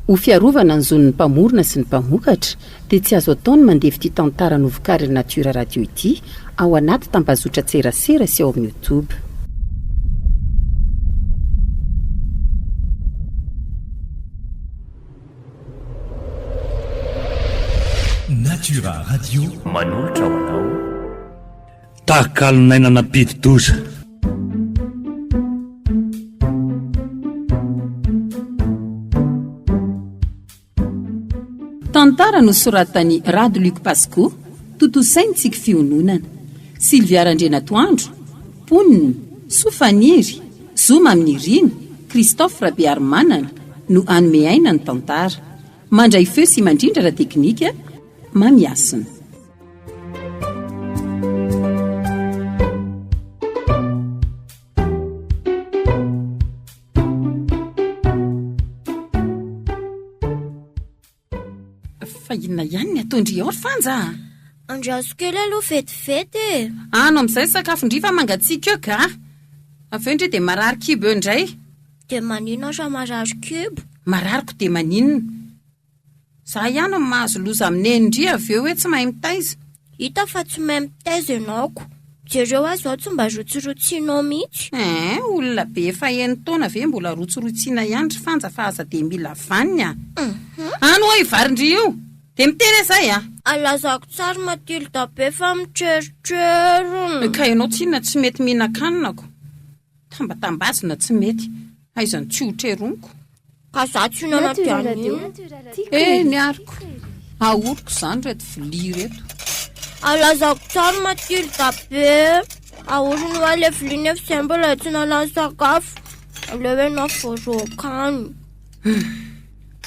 Ho fiarovana ny zon'ny mpamorona sy ny mpamokatra dia tsy azo atao ny mandefa ity tantara novokarin'ny Natura Radio ity ao anaty tambazotran-tserasera sy ao amin'ny Youtube. Natura Radio manolotra ho anao. Takalon'aina nampidi-doza. Tantara nosoratan'i Rado Luc Pasco, tontosain'i Tsiky Fiononana. Sylvia Randrianatoandro, Mponina, Soa Faniry, Zo Maminirina, Christophe Rabearimanana no hanome aina ny tantara. Mandray feo sy mandrindra ara-teknika, Mamihasina. Fa inona ihany ny ataon-dry ao ry Fanja a? Andraso kely aloha vetivety e! Ano amin'izay ny sakafon-dry fa mangatsiaka eo ka! Avy eo ndry dia marary kibo eo indray. Dia maninona raha marary kibo? Marariko dia maninona? Za ihany no mahazo loza amin'i neny ndry avy eo hoe tsy mahay mitaiza. Hita fa tsy mahay mitaiza ianao ko. Jereo aho izao tsy mba rotsirotsianao mihitsy. Eeh, olona be efa enin-taona ve mbola rotsirotsiana ihany ry Fanja fa aza dia mila vaniny a! Any ho'a io varin-dry io! Dia miteny aho izay a! Alazako tsara Mathilde be fa mitrerotrerona. Ka ianao tsinona tsy mety mihinan-kanina ko. Tambatambazina tsy mety. Aiza no tsy ho treroniko. Ka za tsy hinana Nature dia Radio. anino. Tiako Eny ery. ariko. Ahoriko izany ireto vilia ireto. Alazako tsara Mathilde be. Ahoriny hoa le vilia nefa izay mbola tsy nalany sakafo. Aleo ianao voaroaka any.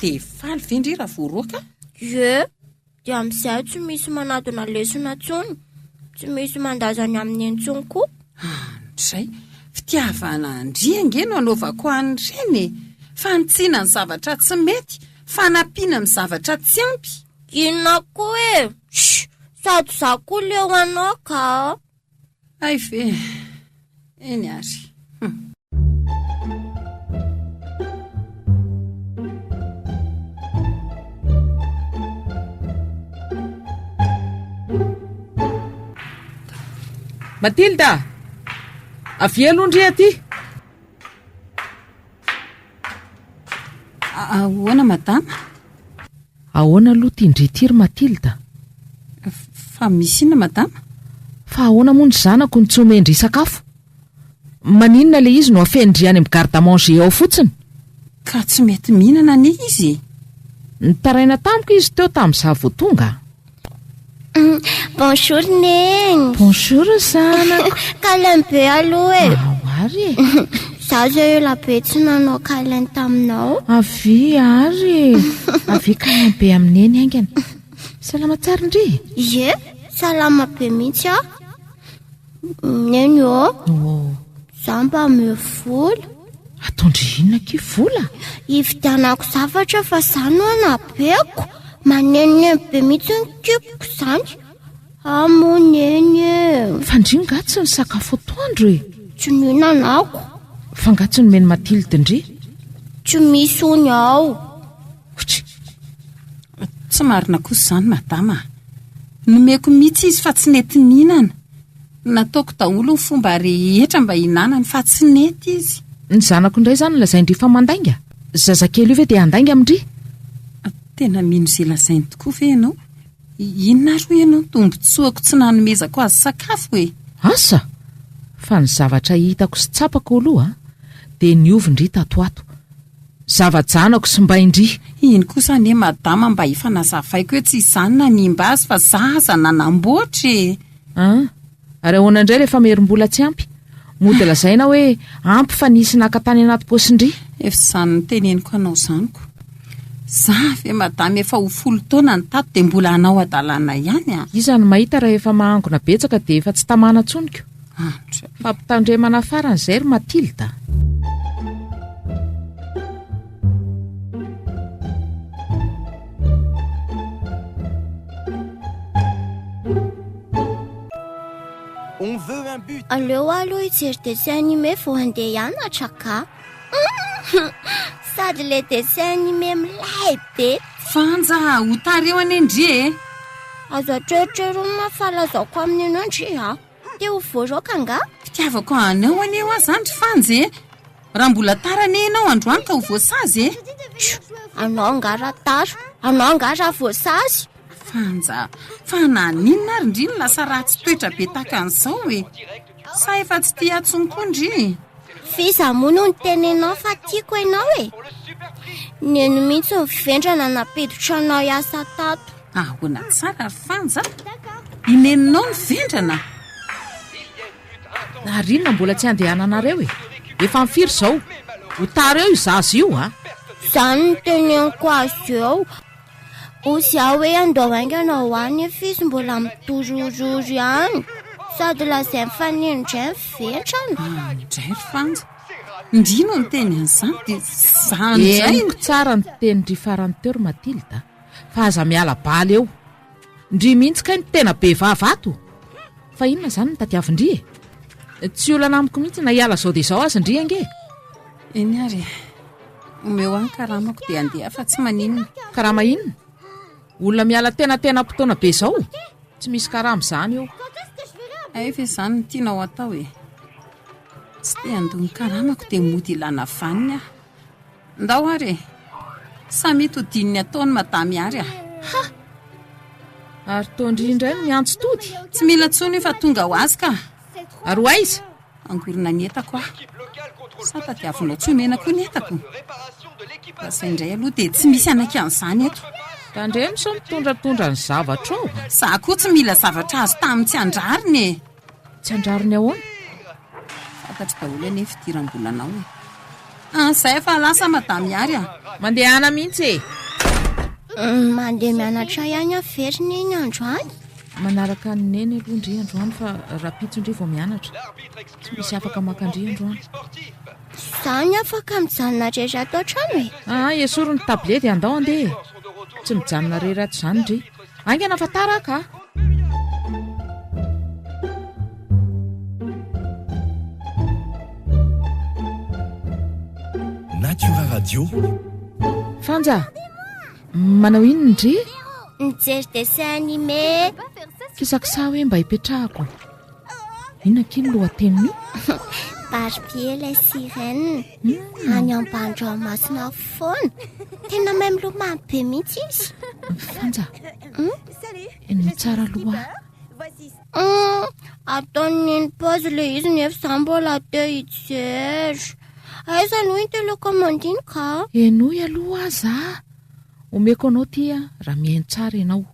Dia faly ve ndry raha voaroaka? Ie. Dia amin'izay tsy misy manadina lesona intsony, tsy misy mandaza ny aminy intsony koa. Andray, fitiavana an-dry ange no anaovako an'ireny e! Fanitsiana ny zavatra tsy mety, fanampiana amin'ny zavatra tsy ampy. Inona koa e? Shh! Sady izaho koa leo anao ka! Hay ve! Eny ary. Hum. Mathilda! Avia aloha ndry aty! Ahoana madama? Ahoana aloha ty ndry ty ry Mathilde? Fa misy inona madama? Fa ahoana moa ny zanako no tsy omen-dry sakafo? Maninona le izy no afenin-dry any amin'ny garde à manger ao fotsiny? Ka tsy mety mihinana anie izy e! Nitaraina tamiko izy teo tamin'izaho vao tonga. Bonjour Neny. Bonjour zanako. Câlin be aloha e. Ao ary e. Za zao ela be tsy nanao câlin taminao. Avia ary e. Avia câlin be amin'i Neny haingana. Salama tsara ndry? Ie, salama be mihitsy aho. Neny ô. Oh. Za mba omeo vola. Ataon-dry inona akia vola? Hividianako zavatra fa za no anabeko. Manenoneno be mihitsy ny kiboko izany. Ah moa neny e. Fa ndry nga tsy nisakafo atoandro e? Tsy nihinana ako. Fa nga tsy nomen'i Mathilde ndry? Tsy misy hono ao. Otry. Tsy marina kosa izany madama a. Nomeko mihitsy izy fa tsy nety nihinana. Nataoko daholo ny fomba rehetra mba hihinanany fa tsy nety izy. Ny zanako indray izany lazain-dry fa mandainga? Zazakely io ve dia handainga amin-dry? Tena mino izay lazainy tokoa ve ianao? Inona ary hoy ianao ny tombontsoako tsy nanomezako azy sakafo e? Asa! Fa ny zavatra hitako sy tsapako aloha dia niovy ndry tato ato. Zava-janako simbain-dry. Iny kosa anie madama mba efa nazavaiko hoe tsy izany nanimba azy fa za aza nanamboatra e! An! Ary ahoana indray rehefa merim-bola tsy ampy? Mody lazaina hoe ampy fa nisy naka tany anaty paosin-dry. Efa izany noteneniko anao izany ko. Za ve madama efa ho folo taona ny tato dia mbola hanao hadalana ihany a! Iza no mahita raha efa mahangona betsaka dia efa tsy tamana intsony ko. Andry. Fampitandremana farany izay ry Mathilde a! Aleo aloha hijery dessin animé vao handeha hianatra ka. Sady le dessin animé milay be. Fanja, ho tara eo anie ndry e! Aza treritreronina fa lazaoko amin'inao ndry a! Te ho voaroaka angaha? Fitiavako anao anie hoa zany ry Fanja e! Raha mbola tara anie ianao androany ka ho voasazy e! Tjo! Anao angaha raha tara? Anao angaha raha voasazy? Fanja, fa naninona ary ndry no lasa ratsy toetra be tahaka an'izao e? Sa efa tsy tia ahy tsony koa ndry? F'iza moa no niteny anao fa tiako ianao e? Neny mihitsy ny vendrana nampiditra anao hiasa tato. Ahoana tsara ry Fanja? I neninao no vendrana? Ary inona mbola tsy andehananareo e? Efa amin'ny firy izao? Ho tara eo io zaza io a! Izany no teneniko azy eo. Hozy aho hoe andao haingana ho any nefa izy mbola midorororo ihany. Sady lazainy fa neny indray ny vendrana. Ah, indray ry Fanja. Ndry no niteny an'izany dia izany indray. Henoko tsara ny tenin-dry farany teo ry Mathilde fa aza miala bala eo. Ndry mihitsy kay no tena be vava ato. Fa inona izany no tadiavin-dry e? Tsy olana amiko mihitsy na hiala izao dia izao aza ndry ange e. Eny ary e. Omeo ahy ny karamako dia handeha fa tsy maninona. Karama inona? Olona miala tenantenam-potoana be izao? Tsy misy karama izany eo. Hay ve izany no tianao atao e? Tsy te handoa ny karamako dia mody ilana vaniny aho. Ndao ary e! Samia todian'ny ataony madame Ihary a! Ha! Ary toa ndry indray no miantso tody? Tsy mila intsony io fa tonga ho azy ka! Ary ho aiza? Hangorona ny entako aho. Sa tadiavinao tsy omena koa ny entako? Raha izay indray aloha dia tsy misy hanaiky an'izany eto. Tandremo sao mitondratondra ny zavatra ao a! Izaho koa tsy mila zavatra azo tamin'ny tsy an-drariny e! Tsy an-drariny ahoana? Fantatro daholo anie ny fidiram-bolanao e! Ah, izay fa lasa madame Ihary a! Mandehana mihitsy e! Mandeha mianatra ihany aho ve ry Neny androany? Manaraka an'i Neny aloha ndry androany fa rahampitso ndry vao mianatra. Tsy misy afaka maka ndry androany. Izany afaka mijanona irery ato an-trano e? Aa, esory ny tablier dia andao handeha e! Tsy mijanona irery ato izany ndry. Haingana fa tara aho ka! Natura Radio. Fanja, manao inona ndry? Mijery dessin animé. Kisakisaha hoe mba hipetrahako. Inona akia ny lohatenin'io? Barbie et les sirènes. Any ambany ranomasina foana. Tena mahay milomano be mihitsy izy. Fanja, henoy tsara aloha aho. Ataon'i Neny pause ilay izy nefa izaho mbola te hijery. Aiza aloha iny télécommande iny ka? Henoy aloha aza. Omeko anao ity raha mihaino tsara ianao.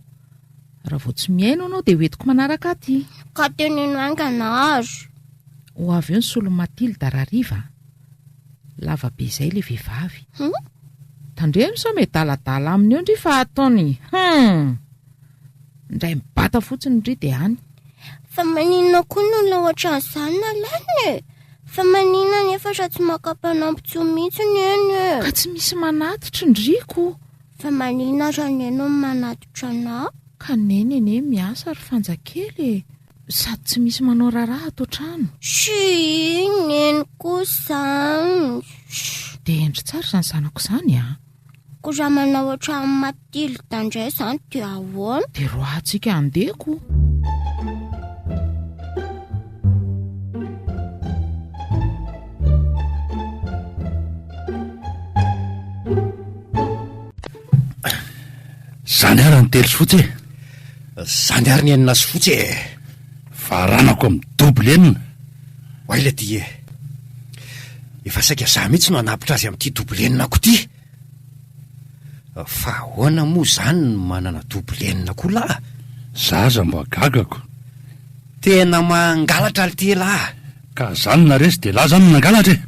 Raha vao tsy mihaino ianao dia hoentiko manaraka aty. Ka teneno haingana ary. Ho avy eo ny solon'i Mathilde rahariva a! Lava be izay ilay vehivavy. Hum? Tandremo sao miadaladala aminy eo ndry fa ataony hum! Indray mibata fotsiny ndry dia any. Fa maninona koa ny olona ohatran'izany nalaina e? Fa maninona nefa raha tsy maka mpanampy intsony mihitsy neny e? Ka tsy misy manatitra ndry ko! Fa maninona raha neny no manatitra anah? Ka neny anie miasa ry Fanja kely e! Sady tsy misy manao raharaha ato an-trano. Tsia, neny koa izany. Dia hendry tsara izany zanako izany a! Koa raha manao ohatran'i Mathilde indray izany dia ahoana? Dia roahantsika handeha ko! Zany ary ny telo sy fotsy e! Zany ary ny enina sy fotsy e! Faranako amin'ny double enina! Oay le ty e! Efa saika za mihitsy no hanapitra azy amin'ity double eninako ity! Fa ahoana moa zany no manana double enina koa lahy? Za aza mba gagako! Tena mangalatra lty elah a! Ka za no naresy de lah zany no nangalatra e!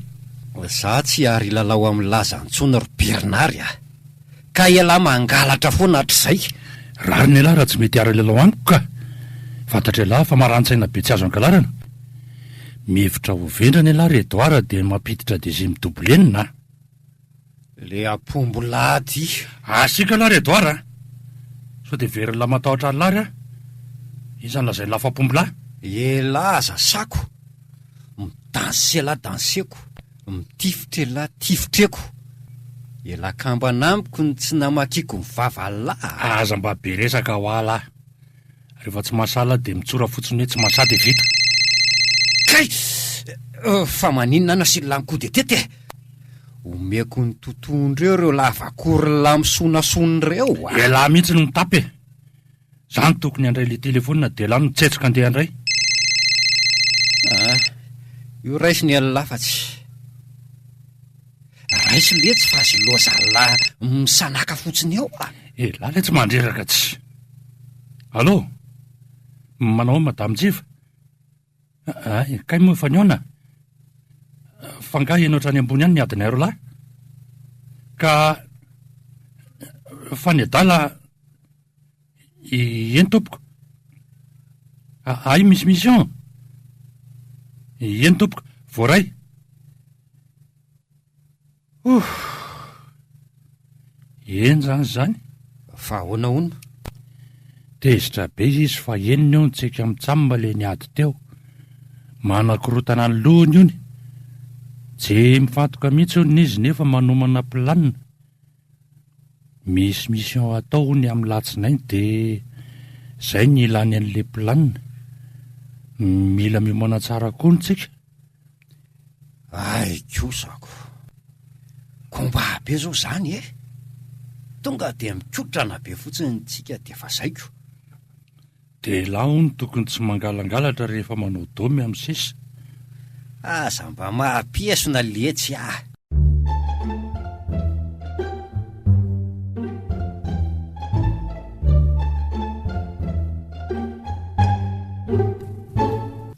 Za tsy ary hilalao amin'ny laza intsony ry Bernard a! Ka ialahy mangalatra foana hatrizay. Rariny ialahy raha tsy mety hiara-hilalao amiko ka! Fantatr'ialahy fa marani-tsaina be tsy azo angalarana. Mihevitra ho vendrana ialahy ry Edouard dia mampiditra deuxième double enina a! Le apombo lahy ty. Asiaka lahy ry Edouard a! Sao dia heverin'lah matahotra an'lah ry a! Iza no lazain'lah fa apombo lahy? Elah aza sako! Midanse elah danseko, mitifitra elah tifitreko! Elah kambana amiko ny tsy namakiako ny vava lah a! Aza mba be resaka hoa lah. Rehefa tsy mahasahy lah dia mitsora fotsiny hoe tsy mahasahy dia vita. Kay! Fa maninona nasian'lah ny coup de tete e? Omeko ny totohondry eo ireo lavakoron'lah misonasona ireo a! Elah mihitsy no mitapy e! Za no tokony handray le telephone de lah no tsetsoka andeha handray. Ah, io raiso ny an'lah fa tsy. Raiso letsy fa azy loza-lah misanaka fotsiny eo a! Elah letsy mandreraka tsy. Allô? Manao ahoana madame Njiva? Ay, kay moa efa nihaona? Fa angaha heno hatrany ambony any ny adinay roalahy? Ka fa ny adala eny tompoko. Ay misy mission. Eny tompoko, voaray. Ouff! Henjana izany. Fa ahoana hono? Tezitra be izy fa henony hono tsika mitsam le niady teo. Manakorotana ny lohany hono. Tsy mifantoka mihitsy hono izy nefa manomana planina. Misy mission atao hono amin'ny latsinainy de zay ny ilany an'le planina. Mila miomana tsara koa hono tsika. Hay kosa ko! Combat be zao zany e! Tonga dia mikotrana be fotsiny tsika dia efa zay ko! Dia elah hono tokony tsy mangalangalatra rehefa manao domy amin'ny sisa. Aza mba mahapiesona letsy ah!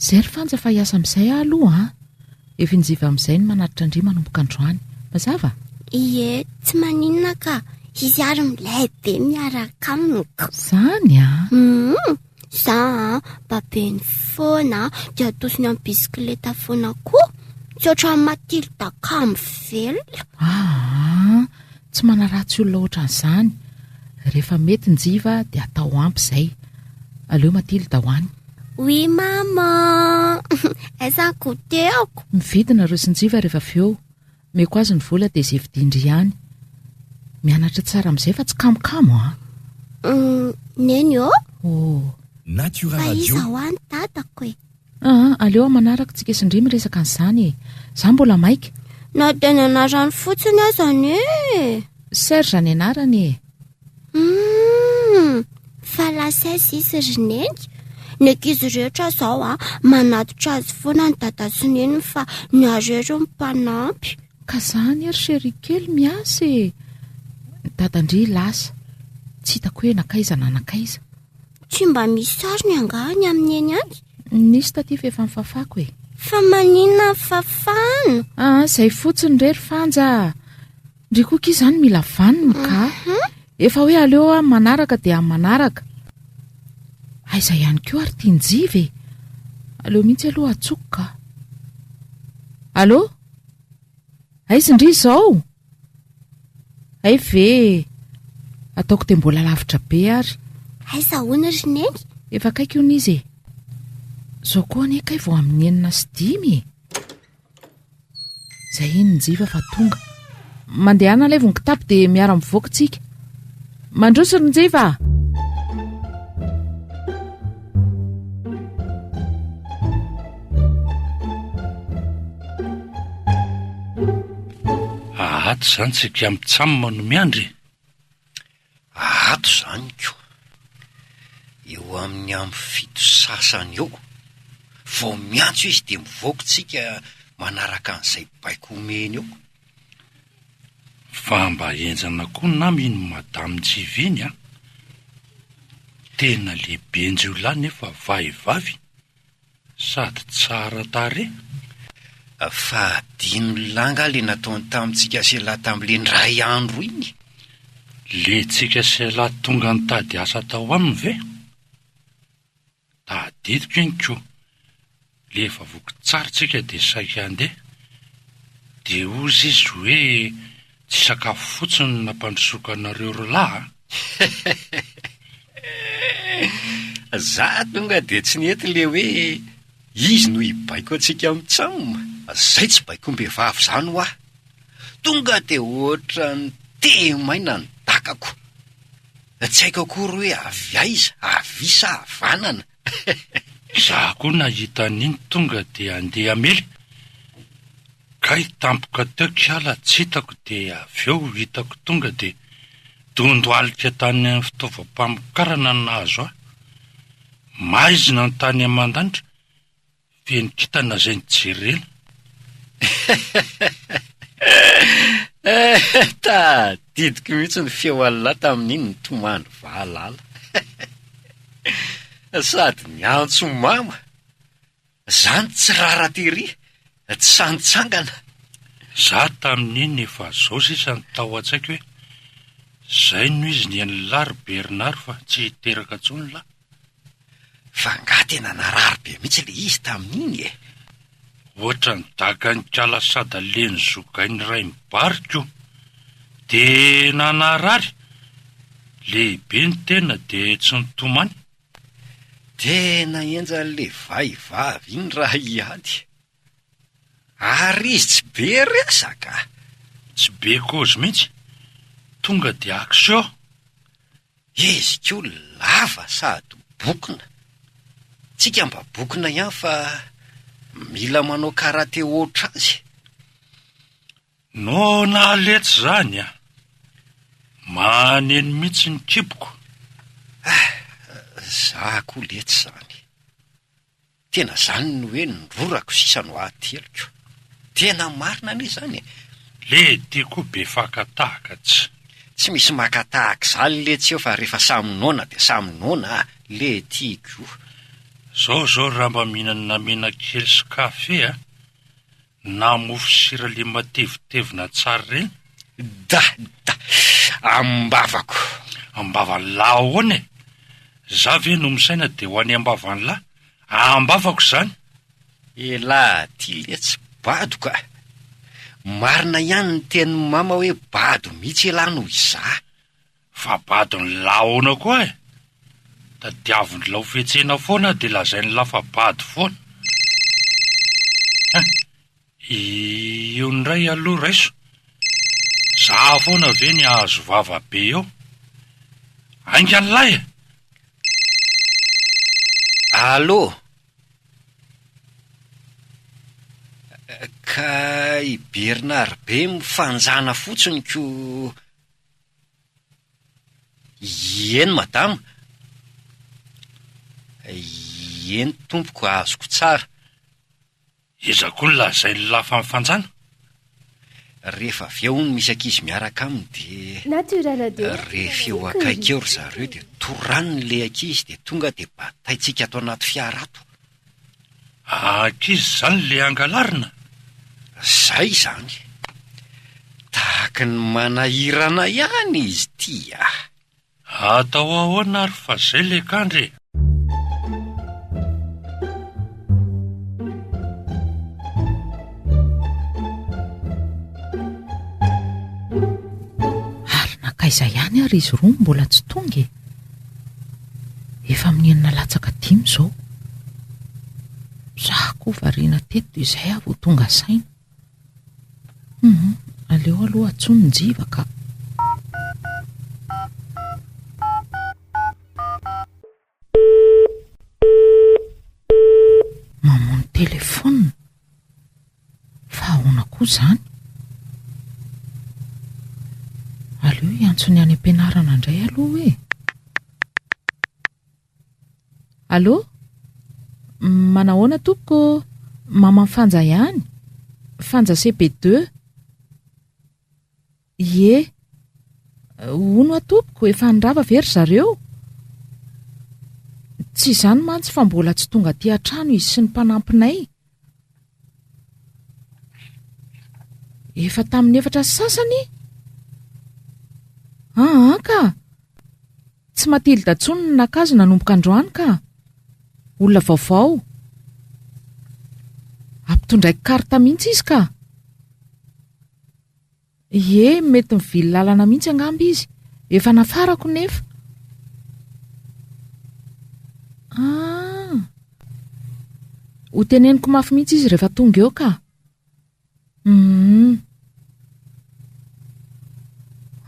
Zay ry Fanja fa hiasa amin'izay aho aloha an! Efa injiva amin'izay ny manatitra an-dry manomboka androany. Mazava? Ie, tsy maninona ka! Izy ary milay be miaraka amiko. Zany an? Hum, za an, babeny foana dia atosiny amin'ny bisikileta foana koa. Tsy ohatran'i Mathilde kamo velona. Aa, tsy manaratsy olona ohatran'izany. Rehefa mety Njiva dia atao ampy izay. Aleo Mathilde ho any. Oui maman! Aiza ny goûter-ko? Mividy nareo sy Njiva rehefa avy eo. Omeko azy ny vola dia izay vidian-dry ihany. Mianatra tsara amin'izay fa tsy kamokamo an! Hum, Neny ô! Oh. Natura Fa Radio. iza hoa ny dadako e? Aa, aleo aho manaraka tsika sy ndry miresaka an'izany e! Za mbola maika. Na dia ny anarany fotsiny aza anie e! Serge ny anarany e! Humm! Fa lasa aiza izy ry Neny? Ny ankizy rehetra izao a, manatitra azy foana ny dada sy neniny fa ny ahy irery no mpanampy. Ka za anie ry chérie kely miasa e! Ny dadan-dry lasa, tsy hitako hoe nankaiza na nankaiza. Tsy mba misy sariny angaha ny amin'ny eny any? Nisy taty fa efa nifafako e. Fa maninona ny fafana? Aa, izay fotsiny re ry Fanja a! Ndry koa akia izany mila vanona ka! Efa hoe aleo aho manaraka dia amin'ny manaraka. Aiza ihany koa ary ity Njiva e? Aleo mihitsy aloha atsoko ka. Allô? Aiza ndry izao? Hay ve e! Ataoko dia mbola lavitra be ary. Aiza hono ry Neny? Efa akaiky hono izy e! Izao koa anie kay vao amin'ny 6:06 e! Izay iny Njiva fa tonga. Mandehana alaivo ny kitapo dia miara-mivoaka tsika. Mandroso ry Njiva a! Ato izany tsika mitsam no miandry e! Ato izany ko! Eo amin'ny amin'ny fito sasany eo, vao miantso izy dia mivoaka tsika manaraka an'izay baiko omeny eo. Fa mba henjana koa nama iny madame Njiva iny an! Tena lehiben-jiolahy nefa vahivavy. Sady tsara tarehy. Fa adinon'lah nga le nataony tamintsika sy elah tamle ndray andro iny? Le tsika sy elah tonga nitady asa tao aminy ve? Tadidiko iny ko! Le efa voky tsara tsika de saika handeha, de hozy izy hoe tsy sakafo fotsiny no nampandrosoako anareo ry lahy a! Za tonga de tsy nety le hoe izy no hibaiko antsika mitsam, zay tsy baikoam-behivavy zany hoa! Tonga dia ohatran'ny tehim-maina ny dakako. Tsy haiko akory hoe avy aiza, havia sa havanana. Za koa nahita an'iny tonga dia andeha hamely. Kay tampoka teo kiala tsy hitako dia avy eo hitako tonga dia dondohalika tany amin'ny fitaovam-pamokarana ny nahazo ahy. Maizina ny tany aman-danitra, feno kintana izay nijerena. Tadidiko mihitsy ny feo Allah tamin'iny nitomany valala. Sady niantso mama. Zany tsy rara tery, tsy sahy nitsangana. Za tamin'iny efa zao sisa ny tao an-tsaiko hoe zay no izy ny an'lah ry Bernard fa tsy hiteraka intsony lah. Fa nga tena narary be mihitsy le izy tamin'iny e? Ohatran'ny dakan'i kala sada leny zogain'ny raim-bariko. Tena narary! Lehibe ny tena de tsy nitomany. Tena henjan'le vahivavy iny raha hiady. Ary izy tsy be resaka. Tsy be kôzy mihitsy. Tonga de action. Izy koa lava sady bokona. Tsika mba bokona ihany fa mila manao karate ohatr'azy. Noana letsy zany a! Maneno mihitsy ny kiboko. Ah! Za koa letsy zany. Tena zany ny hoe ny rorako sisa no ahateliko. Tena marina anie zany e! Le ty koa be faka tahaka tsy. Tsy misy maka tahaka izany letsy eo fa rehefa samy noana dia samy noana a! Le ty koa. Zao zao raha mba mihinana menakely sy kafe a! Na mofo sira le matevitevina tsara ireny? Da da! Am-bavako! Am-bavan'lah ahoana e? Za ve no misaina de ho any am-bavan'lah? Am-bavako izany! Elah ty letsy bado ka! Marina ihany ny tenin'i mama hoe bado mihitsy elah noho izaho. Fa badon'lah ahoana koa e? Tadiavin-dlah ho fetsena foana dia lazain'lah fa bado foana. Hein! Io indray aloha raiso. Za foana ve ny hahazo vava be eo? Haingan'lah e! Allô? Ka i Bernard be mifanjana fotsiny ko. Eny madama. Eny tompoko azoko tsara. Iza koa no lazain'i lafa mifanjana? Rehefa avy eo hono misy ankizy miaraka aminy dia rehefa eo akaiky eo ry zareo dia toraniny ilay ankizy dia tonga dia bataintsika ato anaty fiara ato. Ankizy izany le angalarina? Zay izany. Tahaky ny manahirana ihany izy ity a! Atao ahoana ary fa zay le kandry e! Ary nankaiza ihany ary izy roa no mbola tsy tonga e? Efa amin'ny enina latsaka dimy izao. Za koa variana teto dia izay aho vao tonga saina. Hum, aleo aloha antsoiny Njiva ka. Mamono telefaonina? Fa ahoana koa izany? Aleo hiantso ny any am-pianarana indray aloha e! Allô? Manahoana tompoko ô? Maman'i Fanja ihany? Fanja CP deux. Ie. Hono hoa tompoko, efa nirava ve ry zareo? Tsy izany mantsy fa mbola tsy tonga aty an-trano izy sy ny mpanampinay. Efa tamin'ny efatra sy sasany? Aa ka! Tsy Mathilde intsony no naka azy nanomboka androany ka! Olona vaovao. Ampitondraiko carte mihitsy izy ka! Ie, mety mivily lalana mihitsy angamba izy. Efa nafarako nefa. Ah! Ho teneniko mafy mihitsy izy rehefa tonga eo ka. Hum.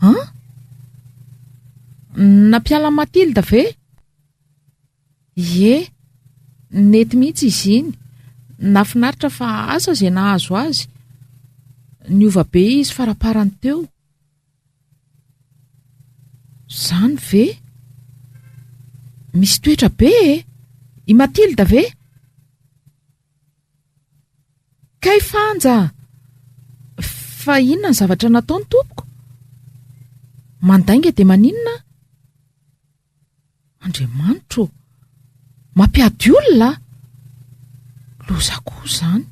An? Nampiala an'i Mathilde ve? Ie, nety mihitsy izy iny. Nahafinaritra fa asa izay nahazo azy. Niova be izy faraparany teo. Izany ve? Misy toetra be e! I Mathilde ve? Kay Fanja a! Fa inona ny zavatra nataony tompoko? Mandainga dia maninona? Andriamanitro ô! Mampiady olona a! Loza koa izany.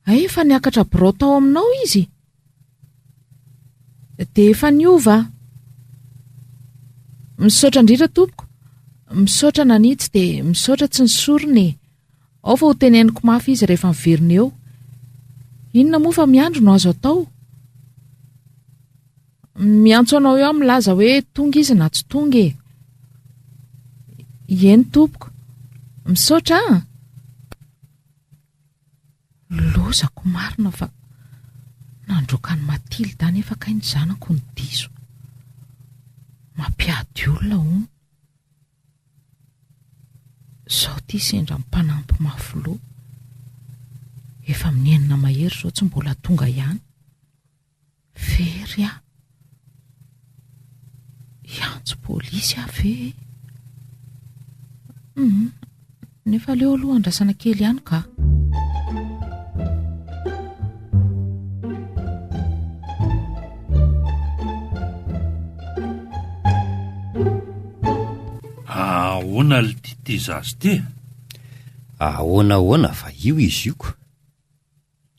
Hay efa niakatra birao tao aminao izy? Dia efa niova a! Misaotra indrindra tompoko. Misaotra nanitsy dia misaotra tsy nisorona e! Ao fa ho teneniko mafy izy rehefa miverina eo. Inona moa fa miandry no azo atao? Miantso anao eo aho milaza hoe tonga izy na tsy tonga e! Eny tompoko. Misaotra an! Lozako marina fa nandroaka an'i Mathilde anefa kay ny zanako no diso. Mampiady olona hono. Zao ty sendra mpanampy mafy loha. Efa amin'ny enina mahery izao tsy mbola tonga ihany. Very aho. Hiantso polisy aho ve e? Hum, nefa aleo aloha andrasana kely ihany ka. Ahoana lty ty zaza ty e? Ahoana ahoana fa io izy io ko.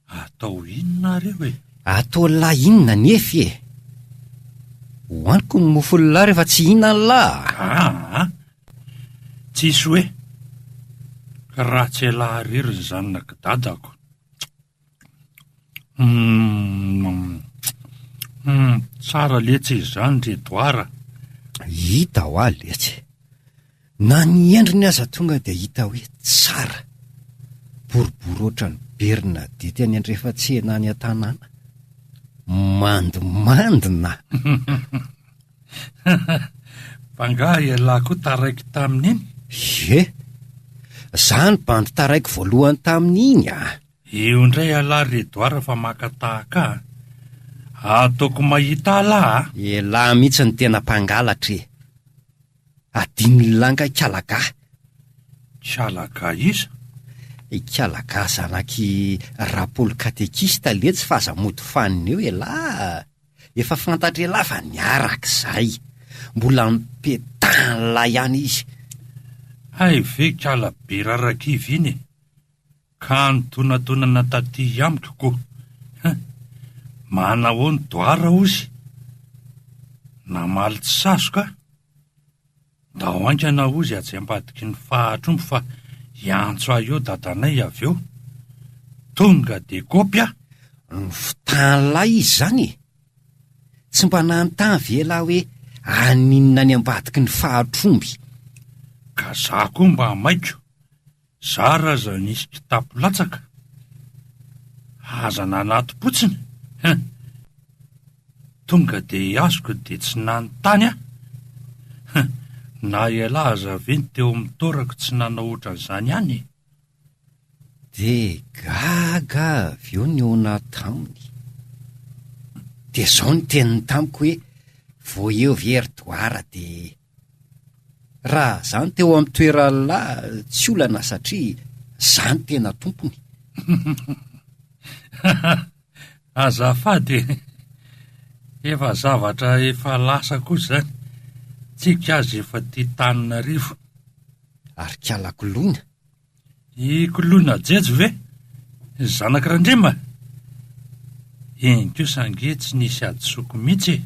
Atao inona ary io e? Atao lahy inona anefa e? Hohaniko ny mofon'ny lahy rehefa tsy hihinan'ny lahy a! Aa! Tsisy hoe raha tsy elah irery ny zanak'i dadako. Humm! Tsara letsy izany ry Edouard a! Hita hoa letsy. Na ny endriny aza tonga dia hita hoe tsara. Boribory ohatran'ny Bernadette any Andrefatsena any an-tanàna. Mandimandina. Fa angaha ialahy koa taraiky tamin'iny? Ie. Za ny bandy taraiky voalohany tamin'iny a! Eo indray ialahy ry Edouard fa maka tahaka a! Ataoko mahita alah a! Ialahy mihitsy no tena mpangalatra e! Adinon'lah nga Ikalagaha? Ikalagaha iza? Ikalagaha zanak'i Rapaoly katekista letsy fa aza mody fanina eo elah a! Efa fantatr'elah fa niaraka izahay. Mbola nipetahan'lah ihany izy. Hay ve ikala be rarakivy iny e! Ka nitonantonana taty amiko ko. Hein! Manahoana Doara ozy? Namaly tsy sazoka aho. Ndao haingana ozy atsy ambadiky ny fahatr'omby fa hiantso ahy eo dadanay avy eo. Tonga de kopy aho. Nifitahan'lahy izy izany e! Tsy mba nanontany ve elah hoe haninona any ambadiky ny fahatr'omby? Ka za koa mba maiko. Zara aza nisy kitapo latsaka. Aza nanato-potsiny hein! Tonga dia azoko dia tsy nanontany aho. Hein! Na ialahy aza ve ny teo amin'ny taorako tsy nanao ohatran'izany ihany e? Dia gaga avy eo nihaona taminy. Dia izao ny teniny tamiko hoe, vao eo ve ry Doara dia. Raha za no teo amin'ny toeran'lah tsy olana satria za no tena tompony. Azafady e! Efa zavatra efa lasa koa izany, tsika aza efa tia Taninarivo. Ary kala koloina? I Koloina Jejo ve? Zanak'i Randriama? Iny kosa ange tsy nisy hadisoako mihitsy e!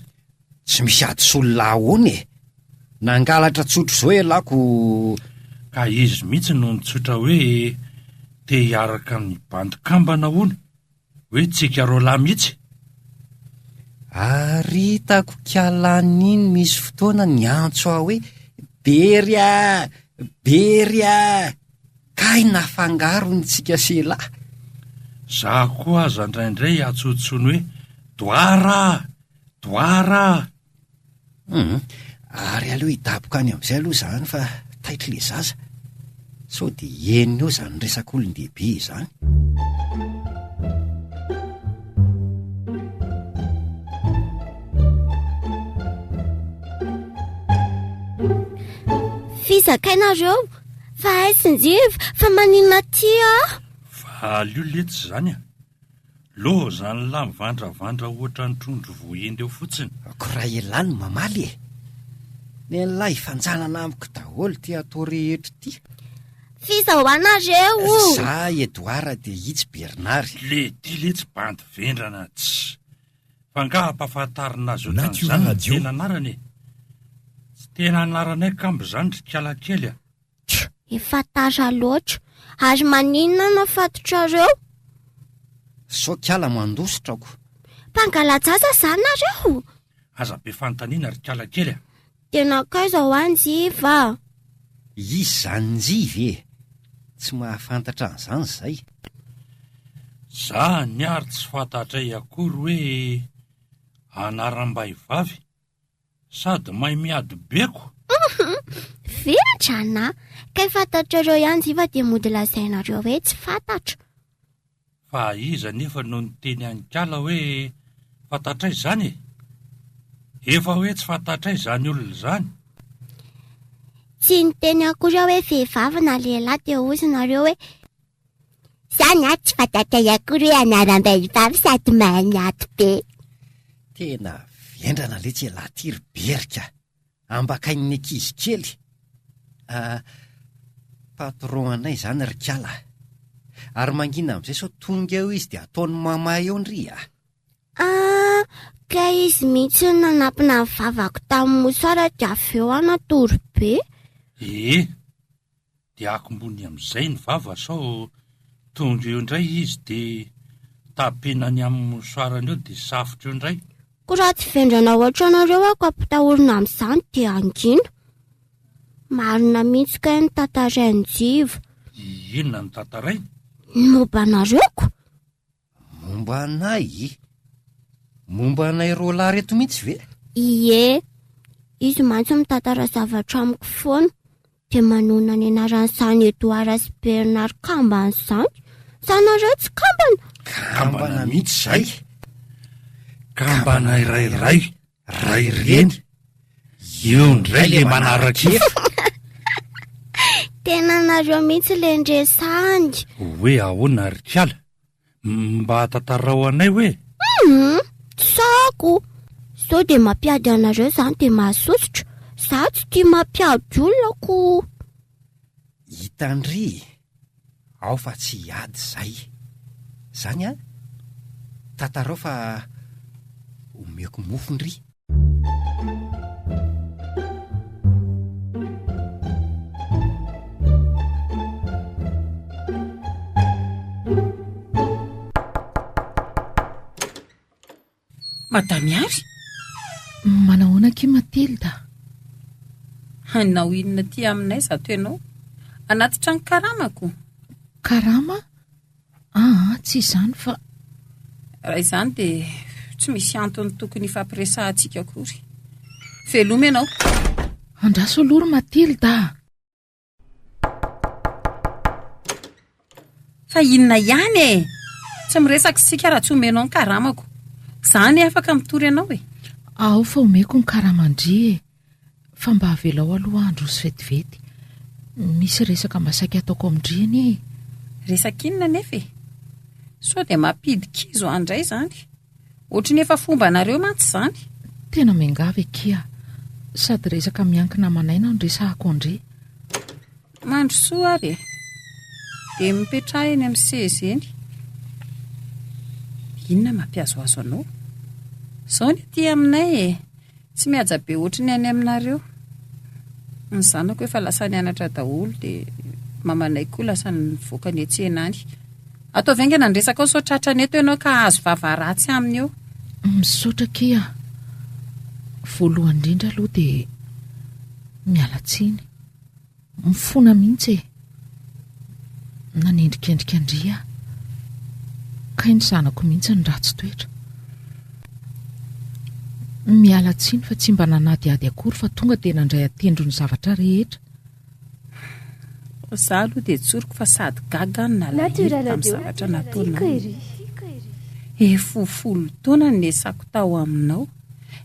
Tsy misy hadisoan'lah ahoana e! Nangalatra tsotr'izao ialahy ko. Ka izy mihitsy no nitsotra hoe te hiaraka amin'ny bandy kambana hono, hoe tsika roalahy mihitsy. Ary hitako kialan'iny misy fotoana niantso ahy hoe Bery a! Bery a! Kay nafangaro ny tsika sy elah. Za koa aza indraindray atsontsony hoe. Doara! Doara! Hum, ary aleo hidaboka any amin'izay aloha izany fa taitra ilay zaza. Sao dia henony eo izany resak'olon-dehibe izany. Fizakainareo fa aiza njiva fa maninona aty aho? Fa aleo letsy izany a! Lozan'lah mivandravandra ohatran'ny trondro voahendy eo fotsiny. Ko raha elah no mamaly e! Nen'lah hifanjanana amiko daholo ity atao rehetra ity. F'iza ho anareo? Za Edouard dia itsy Bernard. Le ty letsy bandy vendrana tsy. Fa nga ampafatarina azy ohatran'izany ny tena anarany e! Tsy tena anaranay kamba izany ry kialakely a! Efa tara loatra. Ary maninona no afatotrareo? Sao kiala mandositra ko. Mpangala-jaza zany nareo? Aza be fanontaniana ry kiala kely a! Dia nankaiza hoa Njiva a? Iza izany Njiva e? Tsy mahafantatra an'izany izay. Zany ary tsy fantatray akory hoe anaram-bahivavy. Sady mahay miady be ko. Vendrana! Kay fantatrareo ihany zay fa dia mody lazainareo hoe tsy fantatro. Fa iza anefa no niteny an'i kala hoe fantatray izany e? Efa hoe tsy fantatray izany olona izany. Tsy niteny akory aho hoe vehivavy na lehilahy dia hozy nareo hoe Zany a tsy fantatray akory hoe anaram-behivavy sady mahay miady be. Tena vendrana letsy ialahy ty ry Berika a! Ambakain'ny ankizy kely a! Patron anay izany ry kala a! Ary mangina amin'izay sao tonga eo izy dia ataony mamay eo ndry a! Ah, kay izy mihitsy no nanampina ny vavako tamin'ny mosara dia avy eo aho natory be. Ee, dia akombony amin'izay ny vava sao tonga eo indray izy dia tapenany amin'ny mosoarany eo dia safotra eo indray. Koa raha tsy vendrana ohatranareo aho ka ampitahorina amin'izany dia hangina. Marina mihitsy kay ny tantarain'i Jiva. Inona no tantarainy? Ny momba anareo ko! Momba anay? Momba anay roalahy reto mihitsy ve? Ie, izy mantsy mitantara zavatra amiko foana, dia manonona ny anaran'izany Edouard sy Bernard kambana izany. Sa nareo tsy kambana? Kambana mihitsy izay. Kambana iray ray, ray reny. Io indray le manaraka io. Tena nareo mihitsy le ndresany. Hoe ahoana ry kala? Mba tantarao anay hoe? Hum, tsy sahako. Sao dia mampiady anareo izany dia mahasosotra. Za tsy tia mampiady olona ko. Hitan-dry ao fa tsy hiady izay. Zany an? Tantarao fa omeko mofo ndry. Madame Ary? Manahoana akia Mathilde? Hanao inona aty aminay zato ianao? Anaty trano karamako? Karama? Aa, tsy izany fa. Raha izany dia tsy misy antony tokony hifampiresahantsika akory. Veloma ianao. Andraso aloha ry Mathilde a! Fa inona ihany e? Tsy miresaka isika raha tsy omenao ny karamako. Za anie afaka mitory anao e. Ao fa omeko ny karaman-dry e. Fa mba avelao aloha aho handroso vetivety. Misy resaka mba saika hataoko amin-dry anie e. Resaka inona anefa e? Sao dia mampidi-kizo ahy indray izany? Ohatry ny efa fombanareo mantsy izany. Tena miangavy akia. Sady resaka miankina aman'aina no resahako an-dry. Mandrosoa ary e. Dia mipetraha eny amin'ny seza eny. Inona mampihazohazo anao? Izao ny aty aminay e. Tsy mihaja be ohatry ny any aminareo. Ny zanako efa lasa nianatra daholo dia mamanay koa lasa nivoaka niantsena any. Ataovy haingana ny resakao sao tratrany eto ianao ka hahazo vava ratsy aminy eo. Misaotra akia. Voalohany indrindra aloha dia miala tsiny. Mifona mihitsy e! Nanendrikendrika an-dry aho. Kay ny zanako mihitsy no ratsy toetra. Miala tsiny fa tsy mba nanadihady akory fa tonga dia nandray an-tendro ny zavatra rehetra. Za aloha dia tsoriko fa sady gaga no nalahelo tamin'ny zavatra nataonao. Efa ho folo taona no niasako tao aminao.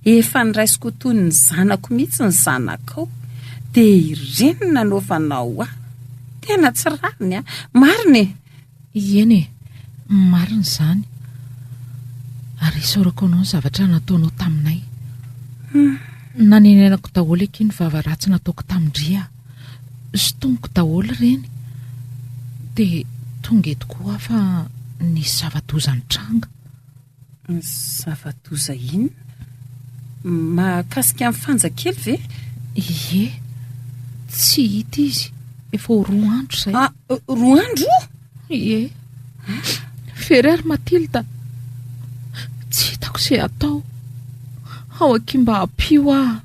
Efa noraisiko ho toy ny zanako mihitsy ny zanakao. Dia ireny no nanaovanao ahy. Tena tsy rariny an! Marina e! Eny e! Marina izany. Ary isaorako anao ny zavatra nataonao taminay. Nanenenako daholo akia ny vava ratsy nataoko tamin-dry a! Sintomiko daholo ireny. Dia tonga eto koa aho fa nisy zava-doza nitranga. Zava-doza inona? Mahakasika an'i Fanja kely ve? Ie, tsy hita izy, efa ho roa andro izay. Ah, roa andro? Ie. Very ary Mathilde. Tsy hitako izay hatao. Ao akia mba ampio aho.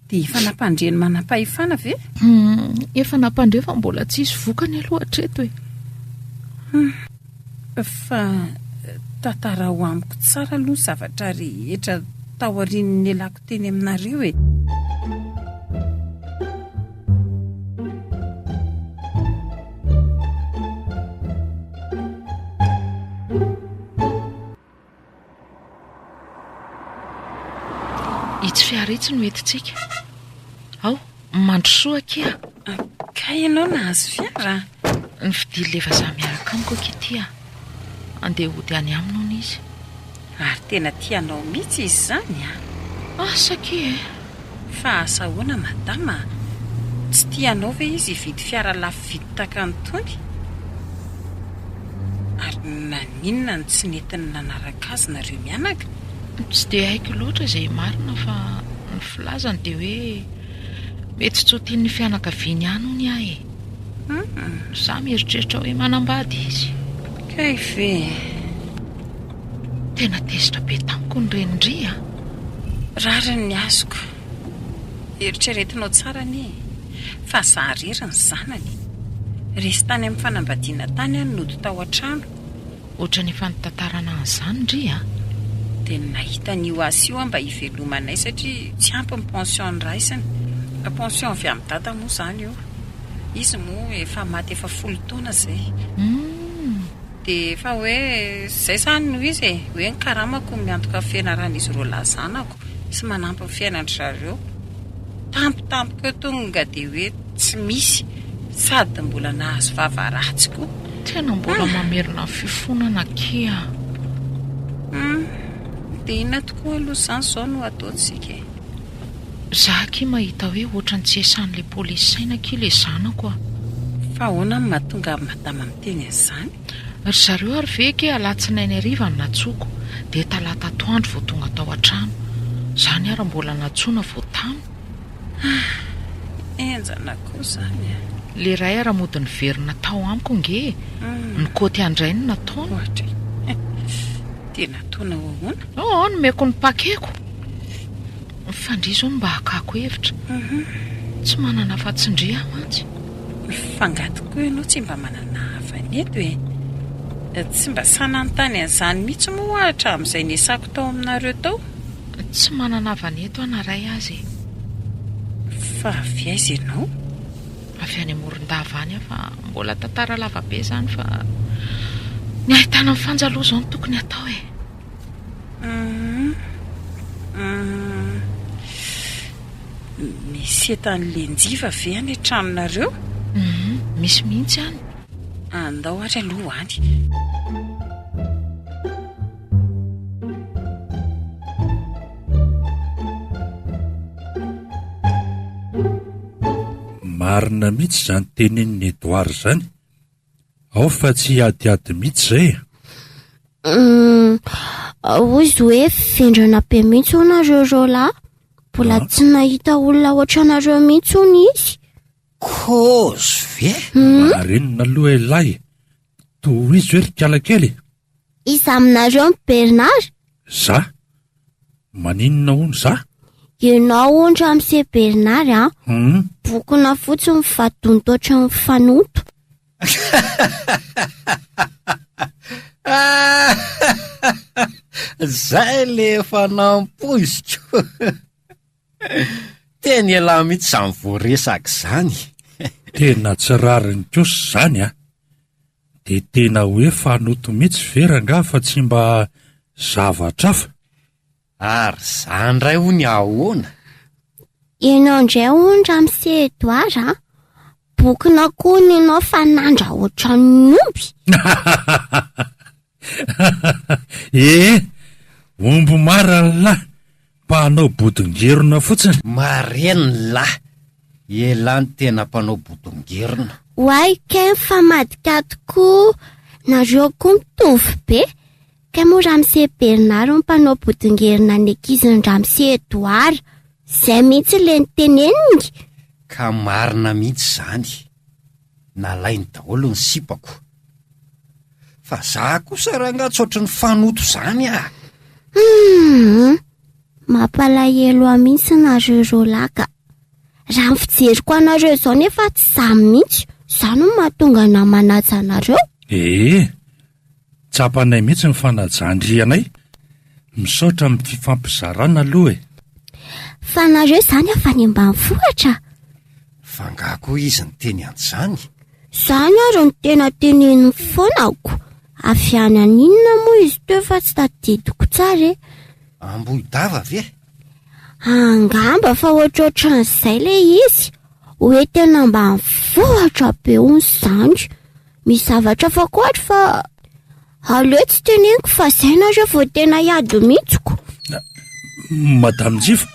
Dia efa nampandre ny manam-pahefana ve? Efa nampandre fa mbola tsisy vokany aloha hatreto e. Fa tantarao amiko tsara aloha ny zavatra rehetra taorian'ny nialako teny aminareo e. Itsy fiara itsy no entintsika. Ao, mandrosoa akia. Kay ianao nahazo fiara? Nividian'ilay vazaha miaraka amiko akia ity a. Andeha hody any aminy hono izy. Ary tena tia anao mihitsy izy izany a? Asa akia e! Fa asa ahoana madama a? Tsy tia anao ve izy hividy fiara lafo vidy tahaka an'itony? Ary naninona no tsy nentiny nanaraka azy nareo mianaka? Tsy dia haiko loatra izay marina fa ny filazany dia hoe mety tsy ho tian'ny fianakaviany ihany hono aho e! Za mieritreritra hoe manambady izy. Kay ve e! Tena tezitra be tamiko ny renin-dry a! Rariny ny azoko. Eritreretinao tsara anie e! Fa za rery ny zanany. Resy tany amin'ny fanambadiana tany aho no nody tao an-trano. Ohatran'ny efa nitantarana an'izany ndry a! Dia nahita an'io asa io aho mba hivelomanay satria tsy ampy ny pension noraisina. Pension avy amin'i dada moa izany io. Izy moa efa maty efa folo taona izay. Dia efa hoe izay izany no izy e! Hoe ny karamako no miantoka ny fianaran'izy roalahy zanako sy manampy ny fiainan-dry zareo. Tampotampoka eo tonga dia hoe tsy misy sady mbola nahazo vava ratsy koa. Tena mbola mamerina ny fifonana akia a! Hum, dia inona tokoa aloha izany izao no ataontsika e? Za akia mahita hoe ohatran'ny tsy esan'ilay polisy saina akia ilay zanako a! Fa ahoana no mahatonga an'i madama miteny an'izany? Ry zareo ary ve akia alatsinainy hariva no nantsoiko dia talata atoandro vao tonga tao an-trano. Izany ary mbola nantsoina vao tamy. Ah! Henjana koa izany a! Le ray ary mody niverina tao amiko nge e! Nikaoty handray no nataony. Ohatra e! Dia nataonao ahoana? Oh, nomeko ny paquet-ko. Fa ndry izao no mba hakako hevitra. Tsy manana afa-tsy ndry aho mantsy. Fa angaha tokoa ianao tsy mba manana havana eto e? Tsy mba sahy nanontany an'izany mihitsy moa aho hatramin'izay niasako tao aminareo tao. Tsy manana havana eto aho na iray aza e. Fa avy aiza ianao? Avy any Morondava any aho fa mbola tantara lava be izany fa ny ahitana an'i Fanja aloha izao no tokony hatao e. Hum hum Misy entan'i Lenjiva ve any an-tranonareo? Hum misy mihitsy any. Andao ary aloha any. Marina mihitsy izany tenenin'i Edouard izany. Ao fa tsy hiadiady mihitsy izay e! Hum, hoy izy hoe vendrana be mihitsy hono nareo roalahy. Mbola ah. tsy nahita olona ohatranareo mihitsy hono izy. Kozy ve? Hmm? Marenina aloha elahy. Tohizo hoe ry kalakely. Iza aminareo ny Bernard? Za? Maninona hono za? Ianao hono ramose Bernard a. Hmm? Bokona fotsiny fa donto ohatran'ny fanoto. Zay le efa nampoiziko. Tena ialahy mihitsy izany voaresaka izany. Tena tsy rariny kosa izany an! Dia tena hoe fanoto mihitsy ve rangaha fa tsy mba zavatra hafa? Ary za ndray hono ahoana? Ianao indray hono Ramose Edouard a! Bokona koa hono ianao fa nandra ohatran'ny omby. Ee, omby marina lahy, mpanao bodongerona fotsiny. Marina lahy, elah no tena mpanao bodongerona. Oay kay mifamadika tokoa, nareo koa mitovy be. Kay moa Ramose Bernard no mpanao bodongerona ny ankizin'i Ramose Edouard. Zay mihitsy le niteneniny. Ka marina mihitsy izany. Nalainy daholo ny sipako. Fa za kosa rangaha tsy ohatry ny fanoto izany ah! Humm! Mampalahelo ahy mihitsy nareo roalahy ka. Raha ny fijeriko anareo izao nefa tsy zany mihitsy, izany no mahatonga anah manaja anareo. Ee, tsapanay mihitsy ny fanajan-dry anay. Misaotra amin'ny fifampizarana aloha e. Fa nareo izany avy any ambanivohitra? Fa nga koa izy niteny an'izany? Izany ary no tena teneniny foana ko. Avy any aninona moa izy teo fa tsy tadidiko tsara e. Ambohidava ve? Angamba fa ohatrohatran'izay ilay izy. Hoe tena ambanivohitra be hono izany. Misy zavatra hafa koa ary fa aleo tsy teneniko fa izay nareo vao tena hiady mihitsy ko. Madame Njiva.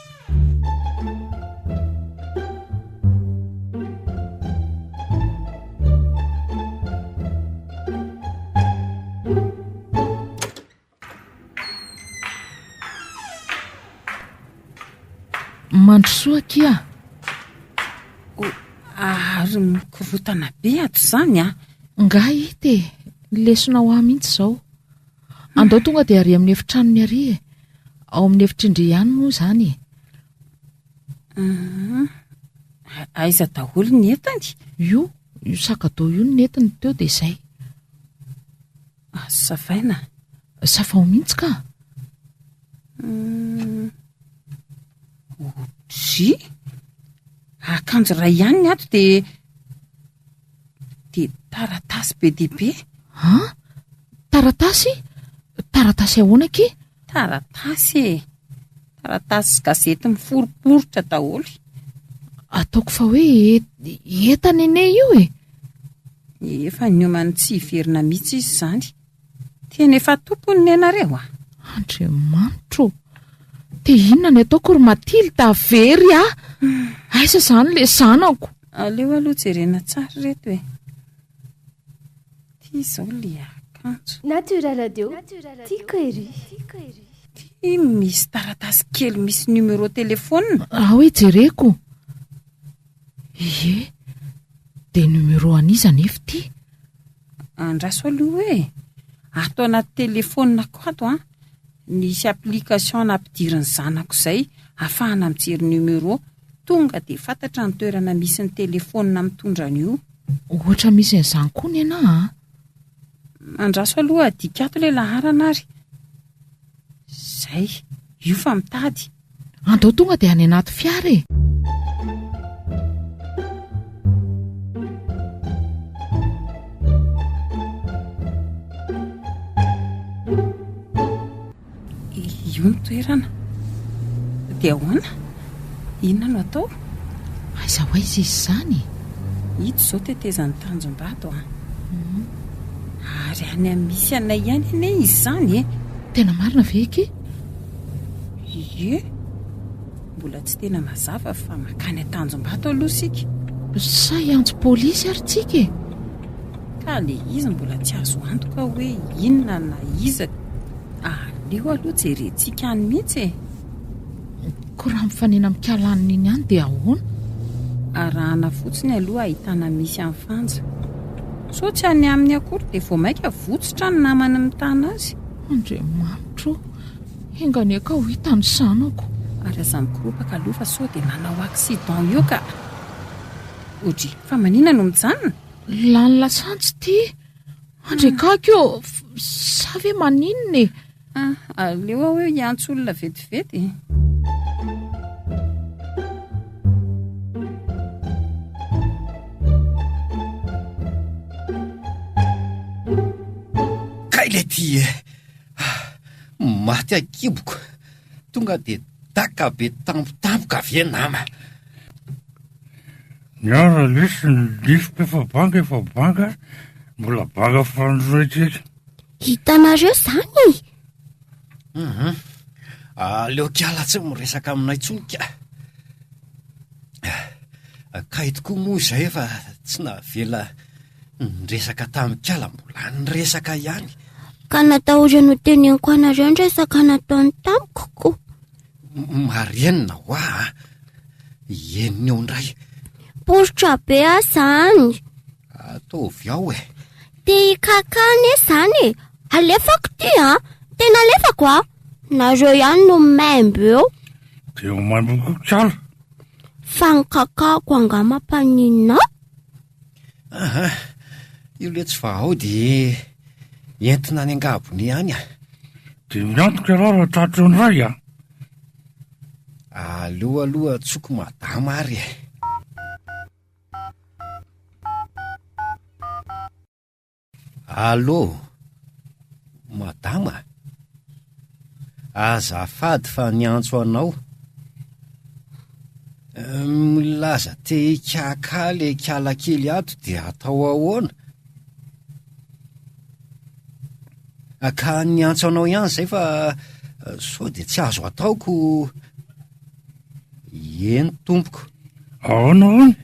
Mandrosoa akia. O, ary mikorotana be ato izany an. Nga hita e, lesona ho ahy mihitsy izao. Andao tonga dia ary amin'ny efitranony ary e. Ao amin'ny efitr'indry ihany moa izany e. Hum, aiza daholo ny entany? Io, io sac à dos io no nentiny teo dia izay. Azo savaina? Savao mihitsy ka! Hum, Odry! Akanjo iray ihany ny ato dia dia taratasy be dia be. An? Taratasy? Taratasy ahoana akia? Taratasy e! Taratasy sy gazety miforiporitra daholo. Ataoko fa hoe entana anie io e! Efa niomany tsy hiverina mihitsy izy izany. Tena efa tompony nenareo a! Andriamanitro ô! Dia inona ny ataoko ry Mathilde? Very aho! Aiza izany ilay zanako? Aleo aloha jerena tsara ireto e! Ity izao ilay akanjo. Natura Radio, tiako ery. Ity misy taratasy kely misy numéro téléphone. Ao e jereko. Ie, dia numéro an'iza anefa ity? Andraso aloha e! Ato anaty telefaoniko ato an, nisy application nampidirin'ny zanako izay ahafahana mijery numéro, tonga dia fantatra ny toerana misy ny telefaonina mitondra an'io. Ohatra misy an'izany koa ny anà an! Andraso aloha adika ato ilay laharana ary. Izay, io fa mitady. Andao tonga dia any anaty fiara e! Io ny toerana. Dia ahoana? Inona no atao? Aiza ho aiza izy izany e? Ito izao tetezan'ny Tanjombato an! Ary any amin'ny misy anay ihany anie izy izany e! Tena marina ve akia? Ie, mbola tsy tena mazava fa mankany Antanjombato aloha isika. Sa hiantso polisy ary tsika e? Ka le izy mbola tsy azo antoka hoe inona na iza, aleo aloha jerentsika any mihitsy e! Ko raha mifanena amin'i Kalanina iny ihany dia ahoana? Arahana fotsiny aloha ahitana misy an'i Fanja. Sao tsy any aminy akory dia vao mainka votsotra ny namany mitana azy. Andriamanitro ô! Enga anie ka ho hita ny zanako. Ary aza mikoropaka aloha fa sao dia manao accident eo ka. Audrey, fa manina no mijanona? Lany lasantsy ity. Andriakaky ô, sa ve maninona e? Ah, aleo aho hoe hiantso olona vetivety e. Kay le ty e! Maty ankiboko. Tonga dia daka be tampotampoka ve nama? Niara lesy ny lifiko efa banga efa banga, mbola banga fandroana eky. Hitanareo izany e! Hum, aleo kiala tsy miresaka aminay intsony ka. Kay tokoa moa izay efa tsy navela niresaka tamin'i kala mbola niresaka ihany. Ka natahorany ho teneniko anareo ny resaka nataony tamiko ko. Marenina hoa a! Henony eo indray. Poritra be aho izany. Ataovy ao e. Te hikaka anie izany e. Alefako ty a. Tena alefako a. Nareo ihany no maimbo eo. Dia ho maimbo koa kala. Fa ny kakako angaha mampaninona ahy? Aha, io letsy fa ao dia entina any an-gabone any a. Dia miantoka ialahy raha tratra eo indray a. Aleo aloha antsoiko madama ary e. Allô, madama? Azafady fa niantso anao. Milaza te hikaka le kala kely ato dia atao ahoana? Ka niantso anao ihany izay fa sao dia tsy azo ataoko. Eny tompoko. Ahoana hono?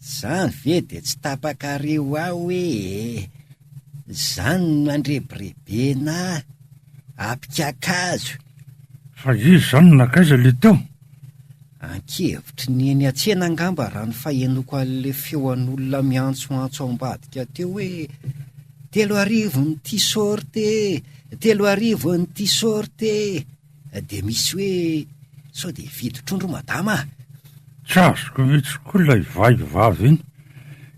Zany ve dia tsy tapakareo aho hoe e! Zany no andrebirebena ahy, ampikakazo. Fa izy zany nankaiza le teo? Ankevitry ny eny an-tsena angamba raha ny fahenoko an'le feo an'olona miantsoantso ambadika teo hoe 3000 ny t-shirt e! 3000 ny t-shirt e! Dia misy hoe sao dia hividy trondro madama a! Tsy azoko mihitsy koa ilay vahivavy iny.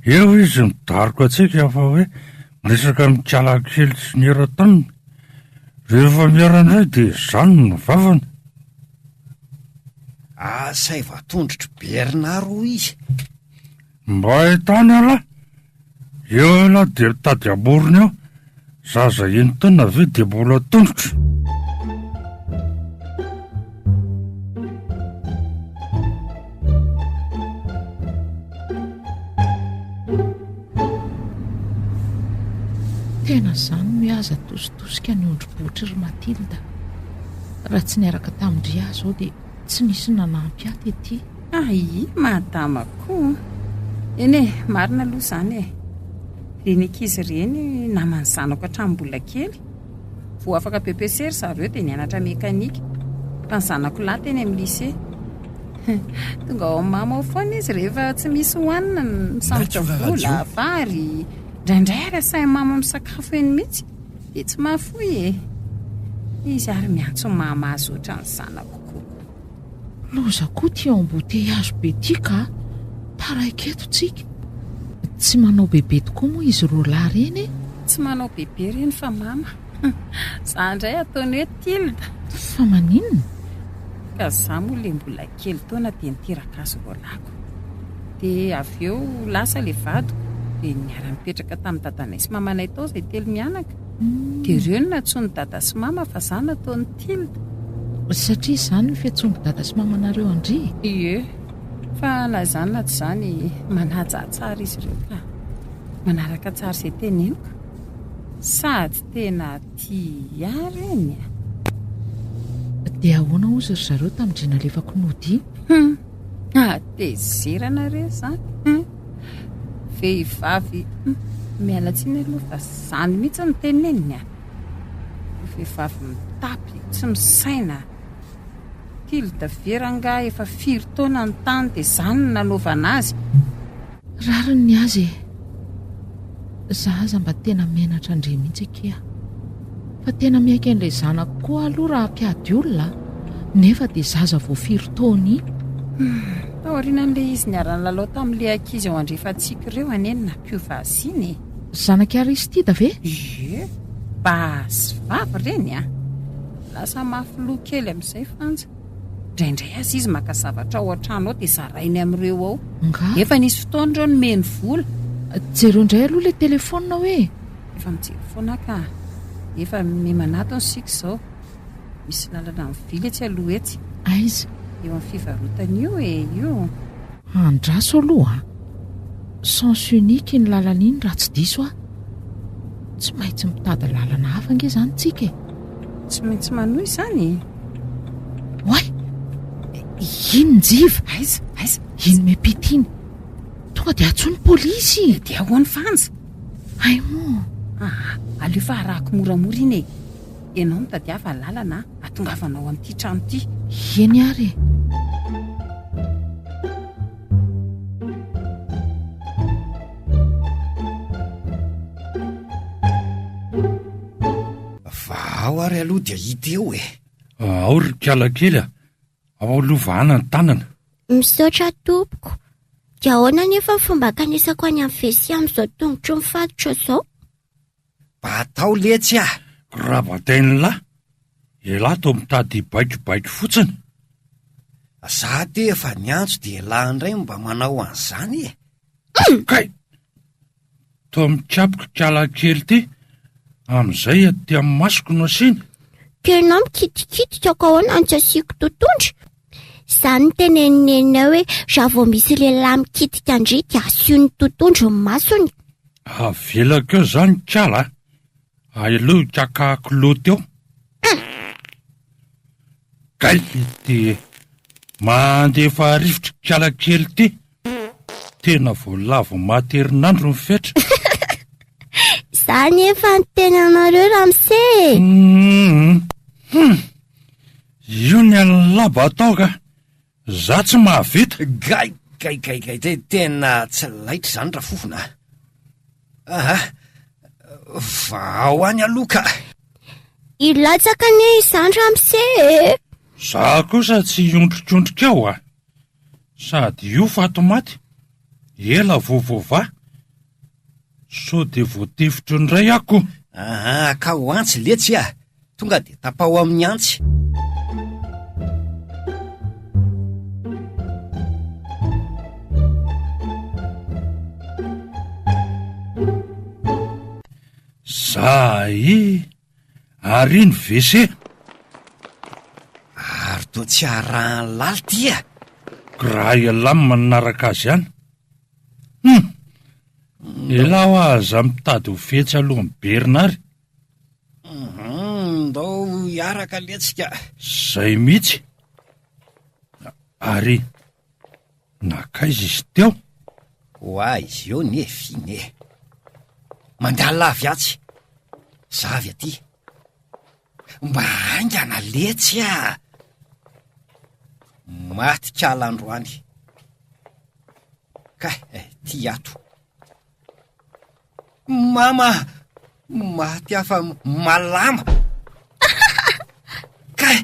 Eo izy midaroka antsika fa hoe miresaka amin'ikala kely tsy niera taminy. Rehefa miera indray dia izany no vavany. Asaivo atondrotry Bernard hoy izy. Mba ahitana ialahy. Eo ialahy dia mitady hamorona eo. Zaza enin-taona ve dia mbola tondrotra? Tena izany mihaza tositosika ny ondry botry ry Mathilde. Raha tsy niaraka tamin-dry aho izao dia tsy nisy nanampy ahy tety. Ay, madama koa. Eny e, marina aloha izany e. Ireny ankizy ireny naman'ny zanako hatramin'ny mbola kely. Vao afaka BEPC ry zareo dia nianatra mekanika. Fa ny zanako lahy teny amin'ny lycée. Tonga ao amin'ny mama ao foana izy rehefa tsy misy hohanina, misambotra vola, vary. Indraindray ary asain'i mama misakafo eny mihitsy. Dia tsy mahafoy e. Izy ary miantso mama azy ohatran'ny zanako koa. Loza koa ty embouteillage be ty ka! Taraiky eto tsika. Tsy manao bebe tokoa moa izy roalahy reny e! Tsy manao bebe reny fa mama. Za indray ataony hoe Tilda. Fa maninona? Ka za moa le mbola kely taona dia niteraka azy roalahiko. Dia avy eo lasa le vadiko dia niara-nipetraka tamin'i dadanay sy mamanay tao izay telo mianaka. Dia ireo no nantsoin'i dada sy mama fa za nataon'i Tilda. Satria izany ny fiantsoan'i dada sy mamanareo an-dry e? Ie. Fa na izany na tsy izany, manaja ahy tsara izy ireo ka. Manaraka tsara izay teneniko. Sady tena tia ahy ireny a! Dia ahoana hozy ry zareo tamin-dry nalefako nody iny? Hum! Hatezerana re izany hein! Vehivavy hum! Miala tsiny aloha fa izany mihitsy no teneniny a! Vehivavy mitapy, tsy misaina. Tilda ve rangahy efa firy taona ny tany dia izany no nanaovana azy? Rariny ny azy e! Za aza mba tena menatra an-dry mihitsy akia. Fa tena miaiky an'ilay zanako koa aloha raha hampiady olona a! Nefa dia zaza vao firy taona iny. Taorianan'ilay izy niara-nilalao tamin'ilay ankizy ao andrefantsika ireo anie no nampiova azy iny e! Zanak'i Aristide ve? Ie! Basy vava ireny a! Lasa mafy loha kely amin'izay Fanja. Indraindray aza izy maka zavatra ao an-trano ao dia zarainy amin'ireo ao. Nga? Efa nisy fotoana ireo nomeny vola. Jereo indray aloha ilay telefaonina hoe. Efa mijery foana aho ka. Efa miha-manatona isika izao. Misy lalana mivily etsy aloha etsy. Aiza? Eo amin'ny fivarotana io e, io. Andraso aloha a! Sens unique iny lalana iny raha tsy diso aho. Tsy maintsy mitady lalana hafa ange izany tsika e! Tsy maintsy manohy izany e! Oay! Iny Njiva! Aiza? Aiza? Iny miampita iny. Tonga dia antsoy ny polisy! Dia ahoana Fanja? Hay moa! Aa, aleo fa arahako moramora iny e! Ianao mitadiava lalana hahatongavanao amin'ity trano ity. Eny ary e! Vahao ary aloha dia hita eo e! Ao ry kala kely a! Ao aloha vahana ny tanana. Misaotra tompoko. Dia ahoana anefa ny fomba hankanesako any amin'ny WC amin'izao tongotro mifatotra izao? Batao letsy ah! Rabatain'lah, elah toa mitady hibaikobaiko fotsiny. Za te efa niantso dia elah indray no mba manao an'izany e! Kay! Toa mikapoka kala kely ity, amin'izay aty amin'ny masoko no asiana. Tena mikitikitika ka ahoana no tsy asiako totondry? Izany no tenenin'i Neninay hoe raha vao misy lehilahy mikitika an-dry dia asio ny totondry ny masony. Avelako eo izany kala a! Aleo hikakahako loto eo. Kay ity mandefa rivotra kala kely ity. Tena voalavo maty herinandro ny fetra. Izany efa ny tenanareo ramose e! Hum! Io ny an'lah mba atao ka! Za tsy mahavita! Gay gay gay gay te tena tsy laitra izany rafofona a! Aha! Vahao any aloha ka! Hilatsaka anie izany ramose e! Za kosa tsy hiondrikondrika ao a! Sady io fatomaty, ela vao voavaha! Sao dia voatifitro indray aho ko! Aha, akao antsy letsy a! Tonga dia tapaho amin'ny antsy. Zay! Ary iny WC? Ary toa tsy arahan'ny laly ity a! Raha ialahy no manaraka azy any. Hum! Elah hoa aza mitady ho fetsy alohan'i Bernard. Hum, ndao hiaraka letsika. Zay mihitsy. Ary nankaiza izy teo? Ho aiza eo ny e fine. Mandalina avy atsy. Za avy aty. Mba haingana letsy ah! Maty kala androany. Kay, eh, ty ato. Mama! Maty aho fa malama! Kay!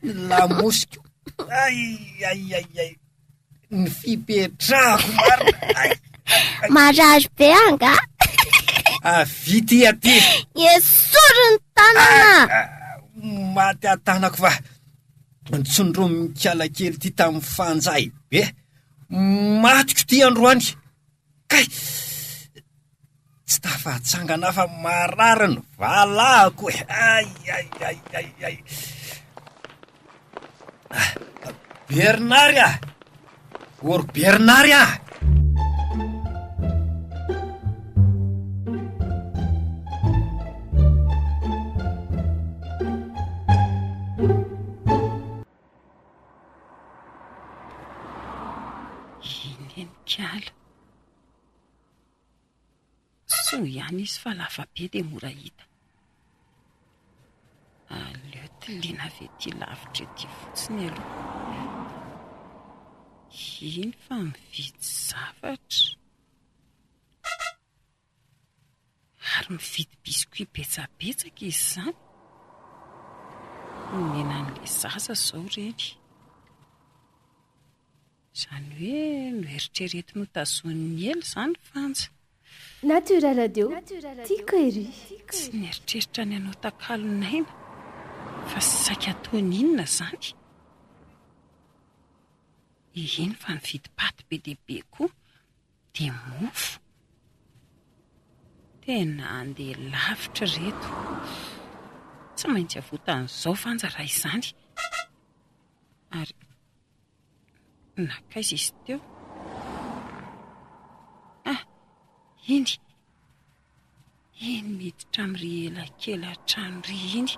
Ny lamosiko! Ay, ay, ay, ay! Ny fipetrahako marina! Ay, ay. Marary be angaha? Avia ty aty! Esory ny tanana! Maty aho tanako fa nitsondromin'ny kala kely ty tamin'ny fanjay be! Matiko ty androany! Kay! Tsy tafatsangana aho fa marary ny valahako e! Ay ay ay ay ay! Ah, Bernard ah! Ô ry Bernard ah! Iny kala. Soa ihany izy fa lava be dia mora hita. Aleo tiliana avy ety lavitra ety fotsiny aloha. Iny fa mividy zavatra. Ary mividy biscuit betsabetsaka izy izany. Nomena an'ilay zaza izao ireny. Izany hoe noeritreretiny ho tazonin'i Ela izany Fanja. Natura Radio, tiako ery. Tsy nieritreritra ny hanao takalon'aina fa saika ataony inona izany? Eny fa nividy paty be dia be koa dia mofo. Tena handeha lavitra ireto. Tsy maintsy avotan'izao vanja raha izany. Ary nankaiza izy teo? Ah, iny! Iny miditra amin'ry elakelan-trano ry iny.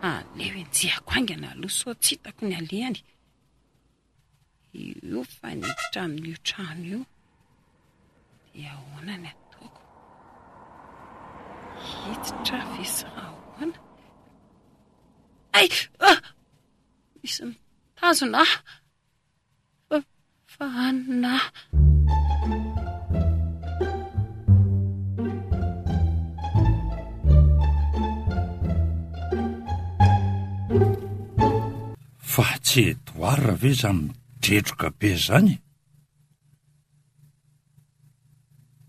Aleo enjehako haingana aloha sao tsy hitako ny alehany. Io fa niditra amin'io trano io. Dia ahoana ny ataoko? Hiditra ve sa ahoana? Ay! Ah! Misy mitazona ahy. Fa anona. Fa tsy Edouard ve izany midredroka be izany e?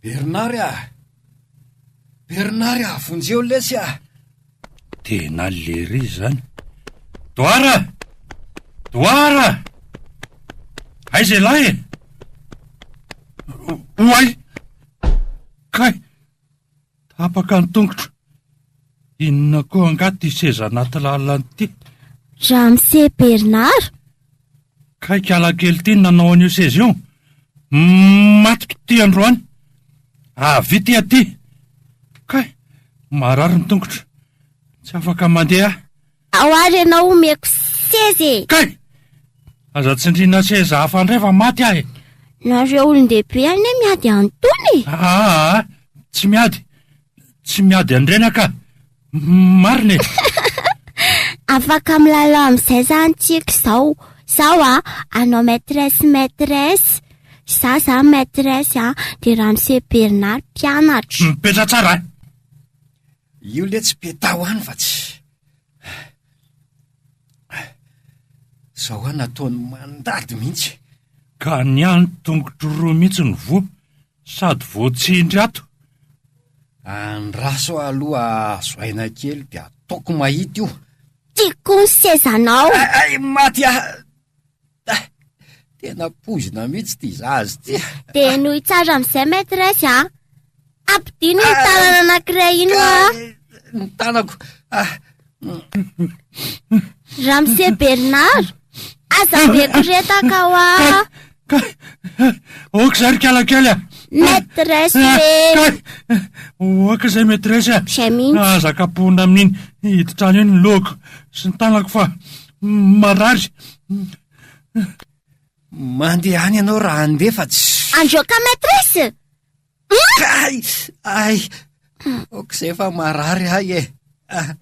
Bernard ah! Bernard ah! Vonjeo lesy ah! Tena lery izany. Doara! Doara! Aiza ialahy e? Oay! Kay! Tapaka ny tongotro. Inona koa angaha ity seza anaty lalana ity? Ramose Bernard! Kay kalakely ity no nanao an'io seza io. Matiko ity androany. Avia ity aty. Kay, marary ny tongotro. Tsy afaka mandeha aho. Ao ary ianao omeko seza e! Kay! Aza tsindriana seza hafa indray fa maty aho e! Nareo olon-dehibe anie miady an'itony e! Aa, tsy miady. Tsy miady an'ireny aho ka. Marina e! Afaka milalao amin'izay izany tsika izao. Izao a, anao maîtresse maîtresse. Izaho izany maîtresse a, dia Ramose Bernard mpianatra. Mipetraha tsara a! Io letsy petaho any fa tsy. Zao aho nataony mandady mihitsy. Ka ny ahy ny tongotro roa mihitsy no voa sady voatsindry ato. Andraso aho aloha ahazo aina kely dia ataoko mahita io. Tiako ny sezanao. Ay, maty aho. Tena poizina mihitsy ity zaza ity. Dia henoy tsara amin'izay maîtresse a. Ampidino iny tanana anankiray iny hoa. Ny tanako. Ah. Ramose Bernard, aza be koretaka hoa. Aoka izay ry kalakely a. Maîtresse e. Aoka izay maîtresse a. Izay mihitsy. Aza kapohina amin'iny hiditra any iny ny lohako sy ny tanako fa marary. Mandeha any ianao raha handeha fa tsy. Androaka maîtresse. Ay, ay, aoka izay fa marary ahy e. Ah,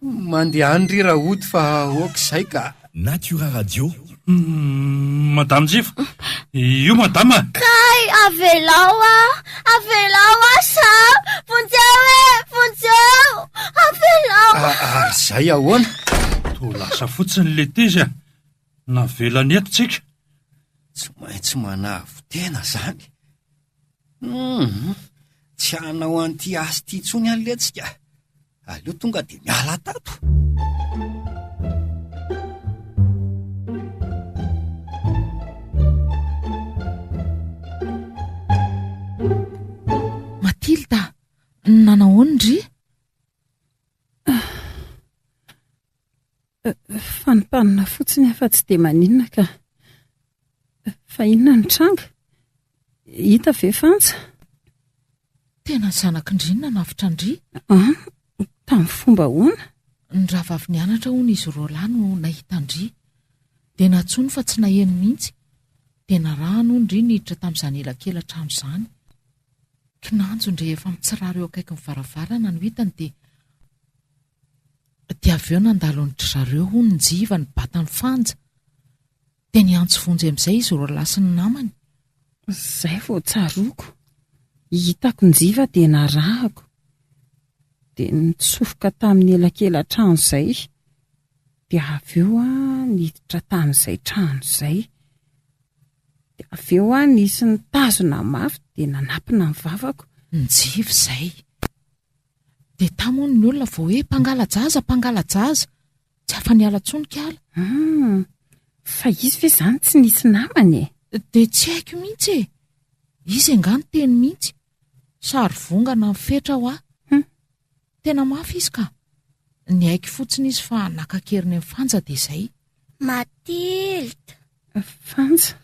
mandeha any ry Raody fa aoka izay ka. Natura Radio. Mm, Madame Jifa, io madama. Kay, avelao aho, avelao aho sa, vonjeo e, vonjeo, avelao. Ah, ary izay ahoana? Toa lasa fotsiny le teza a. Navelany eto tsika. Tsy maintsy manavo-tena zany. Hum, tsy hanao an'ity asa ity intsony aho letsika. Aleo tonga dia miala tato. Mathilda, nanahoana ndry? Fanimpanina fotsiny aho fa tsy dia maninona ka. Fa inona no tranga? Hita ve Fanja? Tena ny zanak'i Ndry no nanavotra an-dry. An? Tamin'ny fomba ahoana? Ny rahavavy nianatra hono izy roalahy no nahita an-dry. Dia nantsoiny fa tsy naheno mihitsy. Dia narahany hono ndry niditra tamin'izany elakela-trano izany. Kinanjo ndry efa mitsiraro eo akaikin'ny varavarana no hitany dia Dia avy eo nandalo an-dry zareo hono Njiva nibata an'i Fanja. Dia niantso vonjy amin'izay izy roalahy sy ny namany. Izay vao tsaroako. Hitako Njiva dia narahako. Dia nitsofoka tamin'ny elakela-trano izay. Dia avy eo aho niditra tamin'izay trano izay. Dia avy eo aho nisy nitazona mafy. Dia nanapina ny vavako. Njiva izay. Dia tamy hono ny olona vao hoe mpangala-jaza, mpangala-jaza. Tsy afa-niala intsony kala. Hum, fa izy ve izany tsy nisy namany e? Dia tsy haiko mihitsy e! Izy angaha niteny mihitsy. Sary vongana mifetra hoa. Hum. Tena mafy izy ka. Niaiky fotsiny izy fa naka an-keriny an'i Fanja dia izay. Mathilde! Fanja?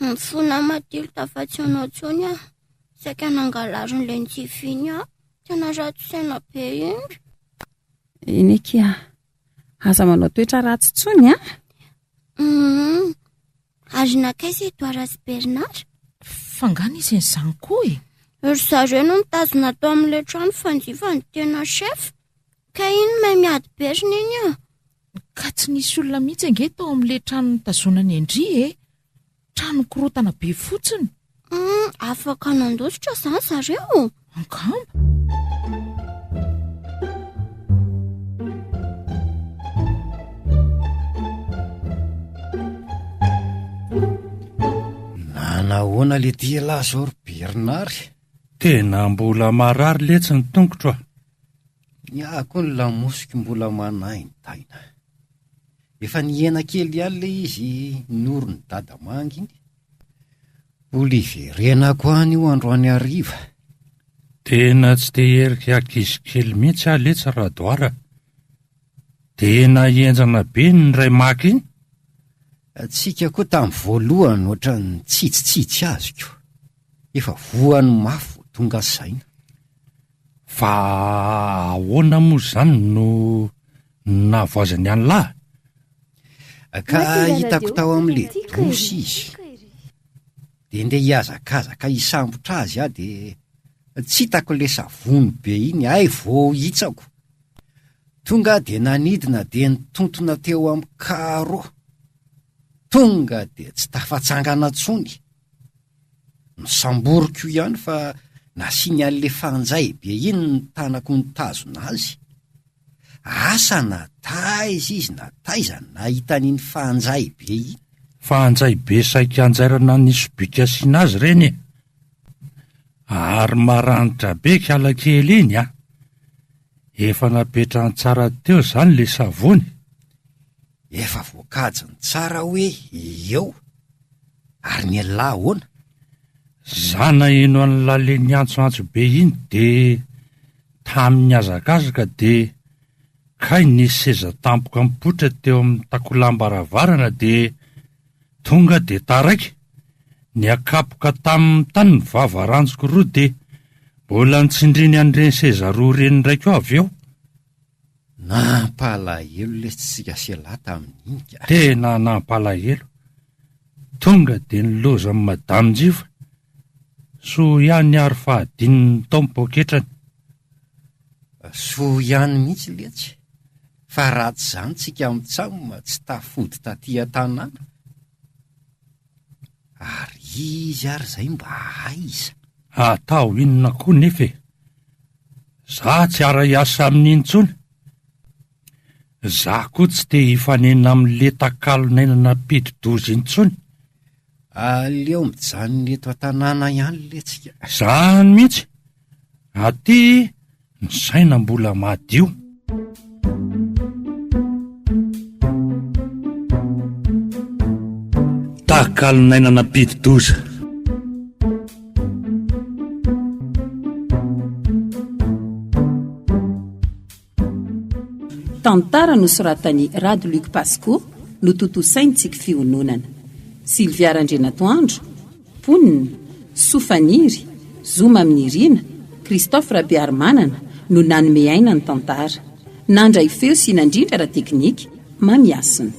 Mifona Mathilde fa tsy hanao intsony aho. Saika nangalarin'ilay ntsify iny aho. Tena ratsy saina be iny. Eny akia. Aza manao toetra ratsy intsony an! Hum. Ary nankaiza i Edouard sy Bernard? Fa nga nisy an'izany koa e? Ry zareo no nitazona tao amin'ilay trano fanjifa ny tena chef. Ka iny mahay miady be ry neny a! Ka tsy nisy olona mihitsy ange tao amin'ilay trano nitazonany an-dry e! Trano korontana be fotsiny. Hum, afaka nandositra izany zareo? Angamba. Nanahoana le ty elah zao ry Bernard? Tena mbola marary letsy ny tongotro a! Ny ahy koa ny lamosiko mbola manaintaina. Efa nihena kely ihany le izy noron'i Dadamanga iny. Mbola hiverenako any io androany hariva. Tena tsy te hierika ankizy kely mihitsy aho letsy Radoara. Tena henjana be ny ray maka iny. Tsika koa tamin'ny voalohany ohatran'ny nitsitsitsitsy azy ko. Efa voan'ny mafy vao tonga saina. Fa ahoana moa izany no nahavoazany an'lah? Ka hitako tao amin'le douche izy. Dia ndeha hihazakazaka hisambotra azy aho dia tsy hitako le savony be iny, hay vao hitsako. Tonga aho dia nanidina dia nitontona teo amin'ny carreau. Tonga dia tsy tafatsangana intsony. Nosamboriko ihany fa nasiany an'le fanjay be iny ny tanako nitazona azy. Asa na taiza izy na taiza nahita an'iny fanjay be iny. Fanjay be saika anjairana ny sobika asiana azy ireny e! Ary maranitra be kalakely iny a! Efa napetrany tsara teo izany le savony? Efa voakajiny tsara hoe eo. Ary ny an'lah ahoana? Za naheno an'lah le niantsoantso be iny de tamin'ny hazakazaka de kay nisy seza tampoka mipoitra teo amin'ny takolam-baravarana de tonga de taraiky, niakapoka tamin'ny tany ny vava ranjoko roa de mbola nitsindriny an'ireny seza roa ireny indray koa avy eo. Nampalahelo lesy tsika sy elah tamin'iny ka. Tena nampalahelo. Tonga dia nilozan'i Madame Njiva. Soa ihany ary fa adinony tao ny poketrany. Soa ihany mihitsy letsy fa raha tsy izany tsika mitsam tsy tafody taty an-tanàna. Ary izy ary izay mba aiza? Atao inona koa nefa e? Za tsy ara-hiasa amin'iny intsony. Za koa tsy te hifanena amin'le takalon'aina nampidi-doza intsony. Aleo mijanona eto an-tanàna ihany letsy ka. Zany mihitsy. Aty ny saina mbola madio. Takalon'aina nampidi-doza. Tantara nosoratan'i Rado Luc Pasco notontosain'i Tsiky Fiononana. Sylvia Randrianatoandro, Mponina, Soa Faniry, Zo Maminirina, Christophe Rabearimanana no nanome aina ny tantara. Nandray feo sy nandrindra ara-teknika, Mamihasina.